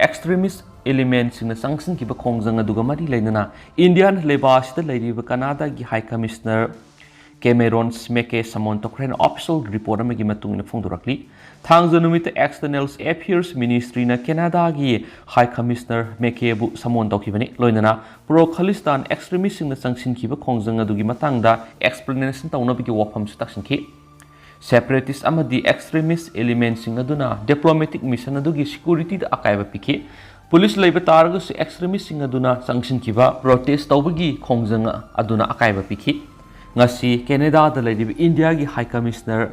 ꯑꯦꯛꯁꯇ꯭ꯔꯤꯃꯤꯁ ꯑꯦꯂꯤꯃꯦꯟꯁꯤꯡꯅ ꯆꯪꯁꯤꯟꯈꯤꯕ ꯈꯣꯡꯖꯪ ꯑꯗꯨꯒ ꯃꯔꯤ ꯂꯩꯅꯅ ꯏꯟꯗꯤꯌꯥꯅ ꯂꯩꯕꯥꯛ ꯑꯁꯤꯗ ꯂꯩꯔꯤꯕ ꯀꯅꯥꯗꯥꯒꯤ ꯍꯥꯏ ꯀꯃꯤꯁꯅꯔ ꯀꯦꯃꯦꯔꯣꯟ ꯁ꯭ꯃꯦꯀꯦ ꯁꯃꯣꯟ ꯇꯧꯈ꯭ꯔꯦ ꯍꯥꯏꯅ ꯑꯣꯐꯤꯁꯤꯌꯦꯜ ꯔꯤꯄꯣꯔꯠ ꯑꯃꯒꯤ ꯃꯇꯨꯡ ꯏꯟꯅ ꯐꯣꯡꯗꯣꯔꯛꯂꯤ꯫ ꯊꯥꯡꯖ ꯅꯨꯃꯤꯠꯇ ꯑꯦꯛꯁꯇꯔꯅꯦꯜ ꯑꯦꯐꯤꯌꯔꯁ ꯃꯤꯅꯤꯁꯇ꯭ꯔꯤꯅ ꯀꯦꯅꯥꯗꯥꯒꯤ ꯍꯥꯏ ꯀꯃꯤꯁꯅꯔ ꯃꯦꯀꯦꯕꯨ ꯁꯃꯣꯟ ꯇꯧꯈꯤꯕꯅꯤ꯫ ꯂꯣꯏꯅꯅ ꯄ꯭ꯔꯣ ꯈꯥꯂꯤꯁꯇꯥꯟ ꯑꯦꯛꯁꯇ꯭ꯔꯤꯃꯤꯁꯁꯤꯡꯅ ꯆꯪꯁꯤꯟꯈꯤꯕ ꯈꯣꯡꯖꯪ ꯑꯗꯨꯒꯤ ꯃꯇꯥꯡꯗ ꯑꯦꯛꯁꯄ꯭ꯂꯦꯅꯦꯁꯟ ꯇꯧꯅꯕꯒꯤ ꯋꯥꯐꯝꯁꯨ ꯇꯥꯛꯁꯤꯟꯈꯤ꯫ ꯁꯦꯄꯔꯦꯇꯤꯁ ꯑꯃꯗꯤ ꯑꯦꯛꯁꯇ꯭ꯔꯤꯃꯤꯁ ꯑꯦꯂꯤꯃꯦꯟꯁꯤꯡ ꯑꯗꯨꯅ ꯗꯤꯄ꯭ꯂꯣꯃꯦꯇꯤꯛ ꯃꯤꯁꯟ ꯑꯗꯨꯒꯤ ꯁꯦꯀ꯭ꯌꯨꯔꯤꯇꯤꯗ ꯑꯀꯥꯏꯕ ꯄꯤꯈꯤ꯫ ꯄꯨꯂꯤꯁ ꯂꯩꯕ ꯇꯥꯔꯒꯁꯨ ꯑꯦꯛꯁꯇ꯭ꯔꯤꯃꯤꯁꯁꯤꯡ ꯑꯗꯨꯅ ꯆꯪꯁꯤꯟꯈꯤꯕ ꯄ꯭ꯔꯣꯇꯦꯁ ꯇꯧꯕꯒꯤ ꯈꯣꯡꯖꯪ ꯑꯗꯨꯅ ꯑꯀꯥꯏꯕ ꯄꯤꯈꯤ꯫ ꯉꯁꯤ ꯀꯦꯅꯦꯗꯥꯗ ꯂꯩꯔꯤꯕ ꯏꯟꯗꯤꯌꯥꯒꯤ ꯍꯥꯏ ꯀꯃꯤꯁꯅꯔ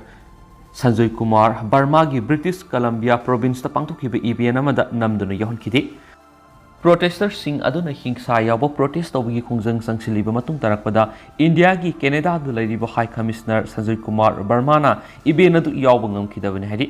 ꯁꯟꯖꯣꯏ ꯀꯨꯃꯥꯔ ꯕꯔꯃꯥꯒꯤ ꯕ꯭ꯔꯤꯇꯤꯁ ꯀꯂꯝꯕꯤꯌꯥ ꯄ꯭ꯔꯣꯚꯤꯟꯁꯇ ꯄꯥꯡꯊꯣꯛꯈꯤꯕ ꯏꯚꯦꯟ ꯑꯃꯗ ꯅꯝꯗꯨꯅ ꯌꯥꯎꯍꯟꯈꯤꯗꯦ꯫ ꯄ꯭ꯔꯣꯇꯦꯁꯇꯔꯁꯤꯡ ꯑꯗꯨꯅ ꯍꯤꯡꯁꯥ ꯌꯥꯎꯕ ꯄ꯭ꯔꯣꯇꯦꯁ ꯇꯧꯕꯒꯤ ꯈꯣꯡꯖꯪ ꯆꯪꯁꯤꯜꯂꯤꯕ ꯃꯇꯨꯡ ꯇꯥꯔꯛꯄꯗ ꯏꯟꯗꯤꯌꯥꯒꯤ ꯀꯦꯅꯦꯗꯥꯗ ꯂꯩꯔꯤꯕ ꯍꯥꯏ ꯀꯃꯤꯁꯅꯔ ꯁꯟꯖꯣꯏ ꯀꯨꯃꯥꯔ ꯕꯔꯃꯥꯅ ꯏꯚꯦꯟ ꯑꯗꯨ ꯌꯥꯎꯕ ꯉꯝꯈꯤꯗꯕꯅꯤ ꯍꯥꯏꯔꯤ꯫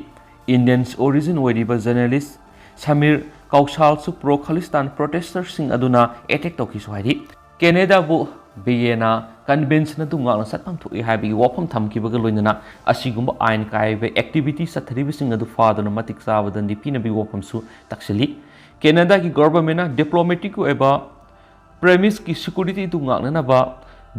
ꯏꯟꯗꯤꯌꯟꯁ ꯑꯣꯔꯤꯖꯤꯟ ꯑꯣꯏꯔꯤꯕ ꯖꯔꯅꯦꯂꯤꯁ ꯁꯃꯤꯔ ꯀꯧꯁꯥꯜꯁꯨ ꯄ꯭ꯔꯣ ꯈꯥꯂꯤꯁꯇꯥꯟ ꯄ꯭ꯔꯣꯇꯦꯁꯇꯔꯁꯤꯡ ꯑꯗꯨꯅ ꯑꯦꯇꯦꯛ ꯇꯧꯈꯤꯁꯨ ꯍꯥꯏꯔꯤ꯫ ꯀꯦꯅꯦꯗꯥꯕꯨ ꯚꯤꯌꯦꯅꯥ ꯀꯟꯚꯦꯟꯁꯟ ꯑꯗꯨ ꯉꯥꯛꯅ ꯆꯠꯐꯝ ꯊꯣꯛꯏ ꯍꯥꯏꯕꯒꯤ ꯋꯥꯐꯝ ꯊꯝꯈꯤꯕꯒ ꯂꯣꯏꯅꯅ ꯑꯁꯤꯒꯨꯝꯕ ꯑꯥꯏꯟ ꯀꯥꯏꯕ ꯑꯦꯛꯇꯤꯚꯤꯇꯤ ꯆꯠꯊꯔꯤꯕꯁꯤꯡ ꯑꯗꯨ ꯐꯥꯗꯨꯅ ꯃꯇꯤꯛ ꯆꯥꯕ ꯗꯟꯗꯤ ꯄꯤꯅꯕꯒꯤ ꯋꯥꯐꯝꯁꯨ ꯇꯥꯛꯁꯤꯜꯂꯤ꯫ ꯀꯦꯅꯦꯗꯥꯒꯤ ꯒꯣꯚꯔꯟꯃꯦꯟꯠꯅ ꯗꯤꯄ꯭ꯂꯣꯃꯦꯇꯤꯛ ꯑꯣꯏꯕ ꯄ꯭ꯔꯦꯃꯤꯁꯀꯤ ꯁꯦꯀ꯭ꯌꯨꯔꯤꯇꯤ ꯑꯗꯨ ꯉꯥꯛꯅꯅꯕ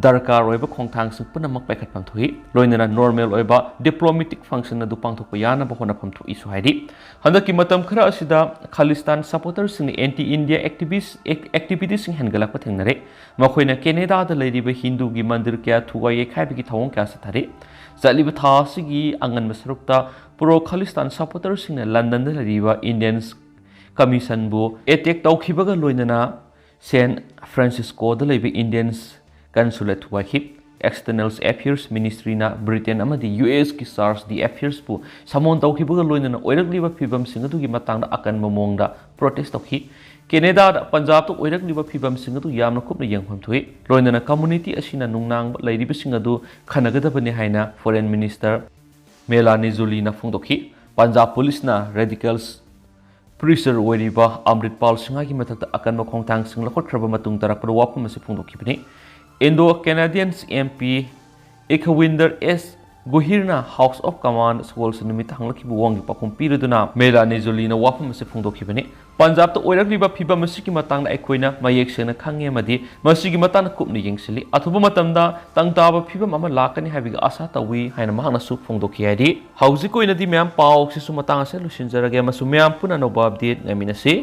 ꯗꯔꯀꯥꯔ ꯑꯣꯏꯕ ꯈꯣꯡꯊꯥꯡꯁꯤꯡ ꯄꯨꯝꯅꯃꯛ ꯄꯥꯏꯈꯠꯐꯝ ꯊꯣꯛꯏ꯫ ꯂꯣꯏꯅꯅ ꯅꯣꯔꯃꯦꯜ ꯑꯣꯏꯕ ꯗꯤꯄ꯭ꯂꯣꯃꯦꯇꯤꯛ ꯐꯪꯁꯟ ꯑꯗꯨ ꯄꯥꯡꯊꯣꯛꯄ ꯌꯥꯅꯕ ꯍꯣꯠꯅꯐꯝ ꯊꯣꯛꯏꯁꯨ ꯍꯥꯏꯔꯤ꯫ ꯍꯟꯗꯛꯀꯤ ꯃꯇꯝ ꯈꯔ ꯑꯁꯤꯗ ꯈꯥꯂꯤꯁꯇꯥꯟ ꯁꯄꯣꯔꯇꯔꯁꯤꯡꯅ ꯑꯦꯟꯇꯤ ꯏꯟꯗꯤꯌꯥ ꯑꯦꯛꯇꯤꯚꯤꯁ-, ꯑꯦꯛ-, ꯑꯦꯛꯇꯤꯚꯤꯇꯤꯁꯤꯡ ꯍꯦꯟꯒꯠꯂꯛꯄ ꯊꯦꯡꯅꯔꯦ꯫ ꯃꯈꯣꯏꯅ ꯀꯦꯅꯦꯗꯥꯗ ꯂꯩꯔꯤꯕ ꯍꯤꯟꯗꯨꯒꯤ ꯃꯟꯗꯤꯔ ꯀꯌꯥ ꯊꯨꯒꯥꯏ ꯌꯩꯈꯥꯏꯕꯒꯤ ꯊꯧꯑꯣꯡ ꯀꯌꯥ ꯆꯠꯊꯔꯤ꯫ ꯆꯠꯂꯤꯕ ꯊꯥ ꯑꯁꯤꯒꯤ ꯑꯉꯟꯕ ꯁꯔꯨꯛꯇ ꯄ꯭ꯔꯣ ꯈꯥꯂꯤꯁꯇꯥꯟ ꯁꯄꯣꯔꯇꯔꯁꯤꯡꯅ ꯂꯟꯗꯟꯗ ꯂꯩꯔꯤꯕ ꯏꯟꯗꯤꯌꯟꯁ ꯀꯃꯤꯁꯟꯕꯨ ꯑꯦꯇꯦꯛ ꯇꯧꯈꯤꯕꯒ ꯂꯣꯏꯅꯅ ꯁꯦꯟ ꯐ꯭ꯔꯥꯟꯁꯤꯁꯀꯣꯗ ꯂꯩꯕ ꯏꯟꯗꯤꯌꯟꯁ ꯀꯟꯁꯨꯂꯦꯠ ꯊꯨꯒꯥꯏꯈꯤ꯫ ꯑꯦꯛꯁꯇꯔꯅꯦꯜ ꯑꯦꯐꯤꯌꯔꯁ ꯃꯤꯅꯤꯁꯇ꯭ꯔꯤꯅ ꯕ꯭ꯔꯤꯇꯦꯟ ꯑꯃꯗꯤ ꯌꯨ ꯑꯦꯁꯀꯤ ꯆꯥꯔꯖ ꯗꯤ ꯑꯦꯐꯤꯌꯔꯁꯄꯨ ꯁꯃꯣꯟ ꯇꯧꯈꯤꯕꯒ ꯂꯣꯏꯅꯅ ꯑꯣꯏꯔꯛꯂꯤꯕ ꯐꯤꯕꯝꯁꯤꯡ ꯑꯗꯨꯒꯤ ꯃꯇꯥꯡꯗ ꯑꯀꯟꯕ ꯃꯑꯣꯡꯗ ꯄ꯭ꯔꯣꯇꯦꯁ ꯇꯧꯈꯤ꯫ ꯀꯦꯅꯦꯗꯥꯗ ꯄꯟꯖꯥꯕꯇ ꯑꯣꯏꯔꯛꯂꯤꯕ ꯐꯤꯕꯝꯁꯤꯡ ꯑꯗꯨ ꯌꯥꯝꯅ ꯀꯨꯞꯅ ꯌꯦꯡꯐꯝ ꯊꯣꯛꯏ꯫ ꯂꯣꯏꯅꯅ ꯀꯝꯃꯨꯅꯤꯇꯤ ꯑꯁꯤꯅ ꯅꯨꯡꯅꯥꯡꯕ ꯂꯩꯔꯤꯕꯁꯤꯡ ꯑꯗꯨ ꯈꯟꯅꯒꯗꯕꯅꯤ ꯍꯥꯏꯅ ꯐꯣꯔꯦꯟ ꯃꯤꯅꯤꯁꯇꯔ ꯃꯦꯂꯥꯅꯤ ꯖꯨꯂꯤꯅ ꯐꯣꯡꯗꯣꯛꯈꯤ꯫ ꯄꯟꯖꯥꯕ ꯄꯨꯂꯤꯁꯅ ꯔꯦꯗꯤꯀꯦꯜꯁ ꯄ꯭ꯔꯤꯆꯔ ꯑꯣꯏꯔꯤꯕ ꯑꯃ꯭ꯔꯤꯠꯄꯥꯜ ꯁꯤꯡꯍꯒꯤ ꯃꯊꯛꯇ ꯑꯀꯟꯕ ꯈꯣꯡꯊꯥꯡꯁꯤꯡ ꯂꯧꯈꯠꯈ꯭ꯔꯕ ꯃꯇꯨꯡ ꯇꯥꯔꯛꯄꯗ ꯋꯥꯐꯝ ꯑꯁꯤ ꯐꯣꯡꯗꯣꯛꯈꯤꯕꯅꯤ꯫ Indo Canadians M P Ikwinder S ꯒꯣꯍꯤꯔꯅ House of Commons ꯁꯒꯣꯜꯁꯦꯟ ꯅꯨꯃꯤꯠꯇ ꯍꯪꯂꯛꯈꯤꯕ ꯋꯥꯍꯪꯒꯤ ꯄꯥꯎꯈꯨꯝ ꯄꯤꯔꯗꯨꯅ ꯃꯦꯂꯥꯅꯤ ꯖꯨꯂꯤꯅ ꯋꯥꯐꯝ ꯑꯁꯤ ꯐꯣꯡꯗꯣꯛꯈꯤꯕꯅꯤ꯫ ꯄꯟꯖꯥꯕꯇ ꯑꯣꯏꯔꯛꯂꯤꯕ ꯐꯤꯕꯝ ꯑꯁꯤꯒꯤ ꯃꯇꯥꯡꯗ ꯑꯩꯈꯣꯏꯅ ꯃꯌꯦꯛ ꯁꯦꯡꯅ ꯈꯪꯉꯤ ꯑꯃꯗꯤ ꯃꯁꯤꯒꯤ ꯃꯇꯥꯡꯗ ꯀꯨꯞꯅ ꯌꯦꯡꯁꯤꯜꯂꯤ꯫ ꯑꯊꯨꯕ ꯃꯇꯝꯗ ꯇꯪ ꯇꯥꯕ ꯐꯤꯕꯝ ꯑꯃ ꯂꯥꯛꯀꯅꯤ ꯍꯥꯏꯕꯒꯤ ꯑꯥꯁꯥ ꯇꯧꯏ ꯍꯥꯏꯅ ꯃꯍꯥꯛꯅꯁꯨ ꯐꯣꯡꯗꯣꯛꯈꯤ ꯍꯥꯏꯔꯤ꯫ ꯍꯧꯖꯤꯛꯀꯤ ꯑꯣꯏꯅꯗꯤ ꯃꯌꯥꯝ ꯄꯥꯎꯁꯤꯁꯨ ꯃꯇꯥꯡ ꯑꯁꯤꯗ ꯂꯣꯏꯁꯤꯟꯖꯔꯒꯦ ꯑꯃꯁꯨꯡ ꯃꯌꯥꯝ ꯄꯨꯟꯅ ꯑꯅꯧꯕ update ꯉꯥꯏꯃꯤꯟꯅꯁꯤ꯫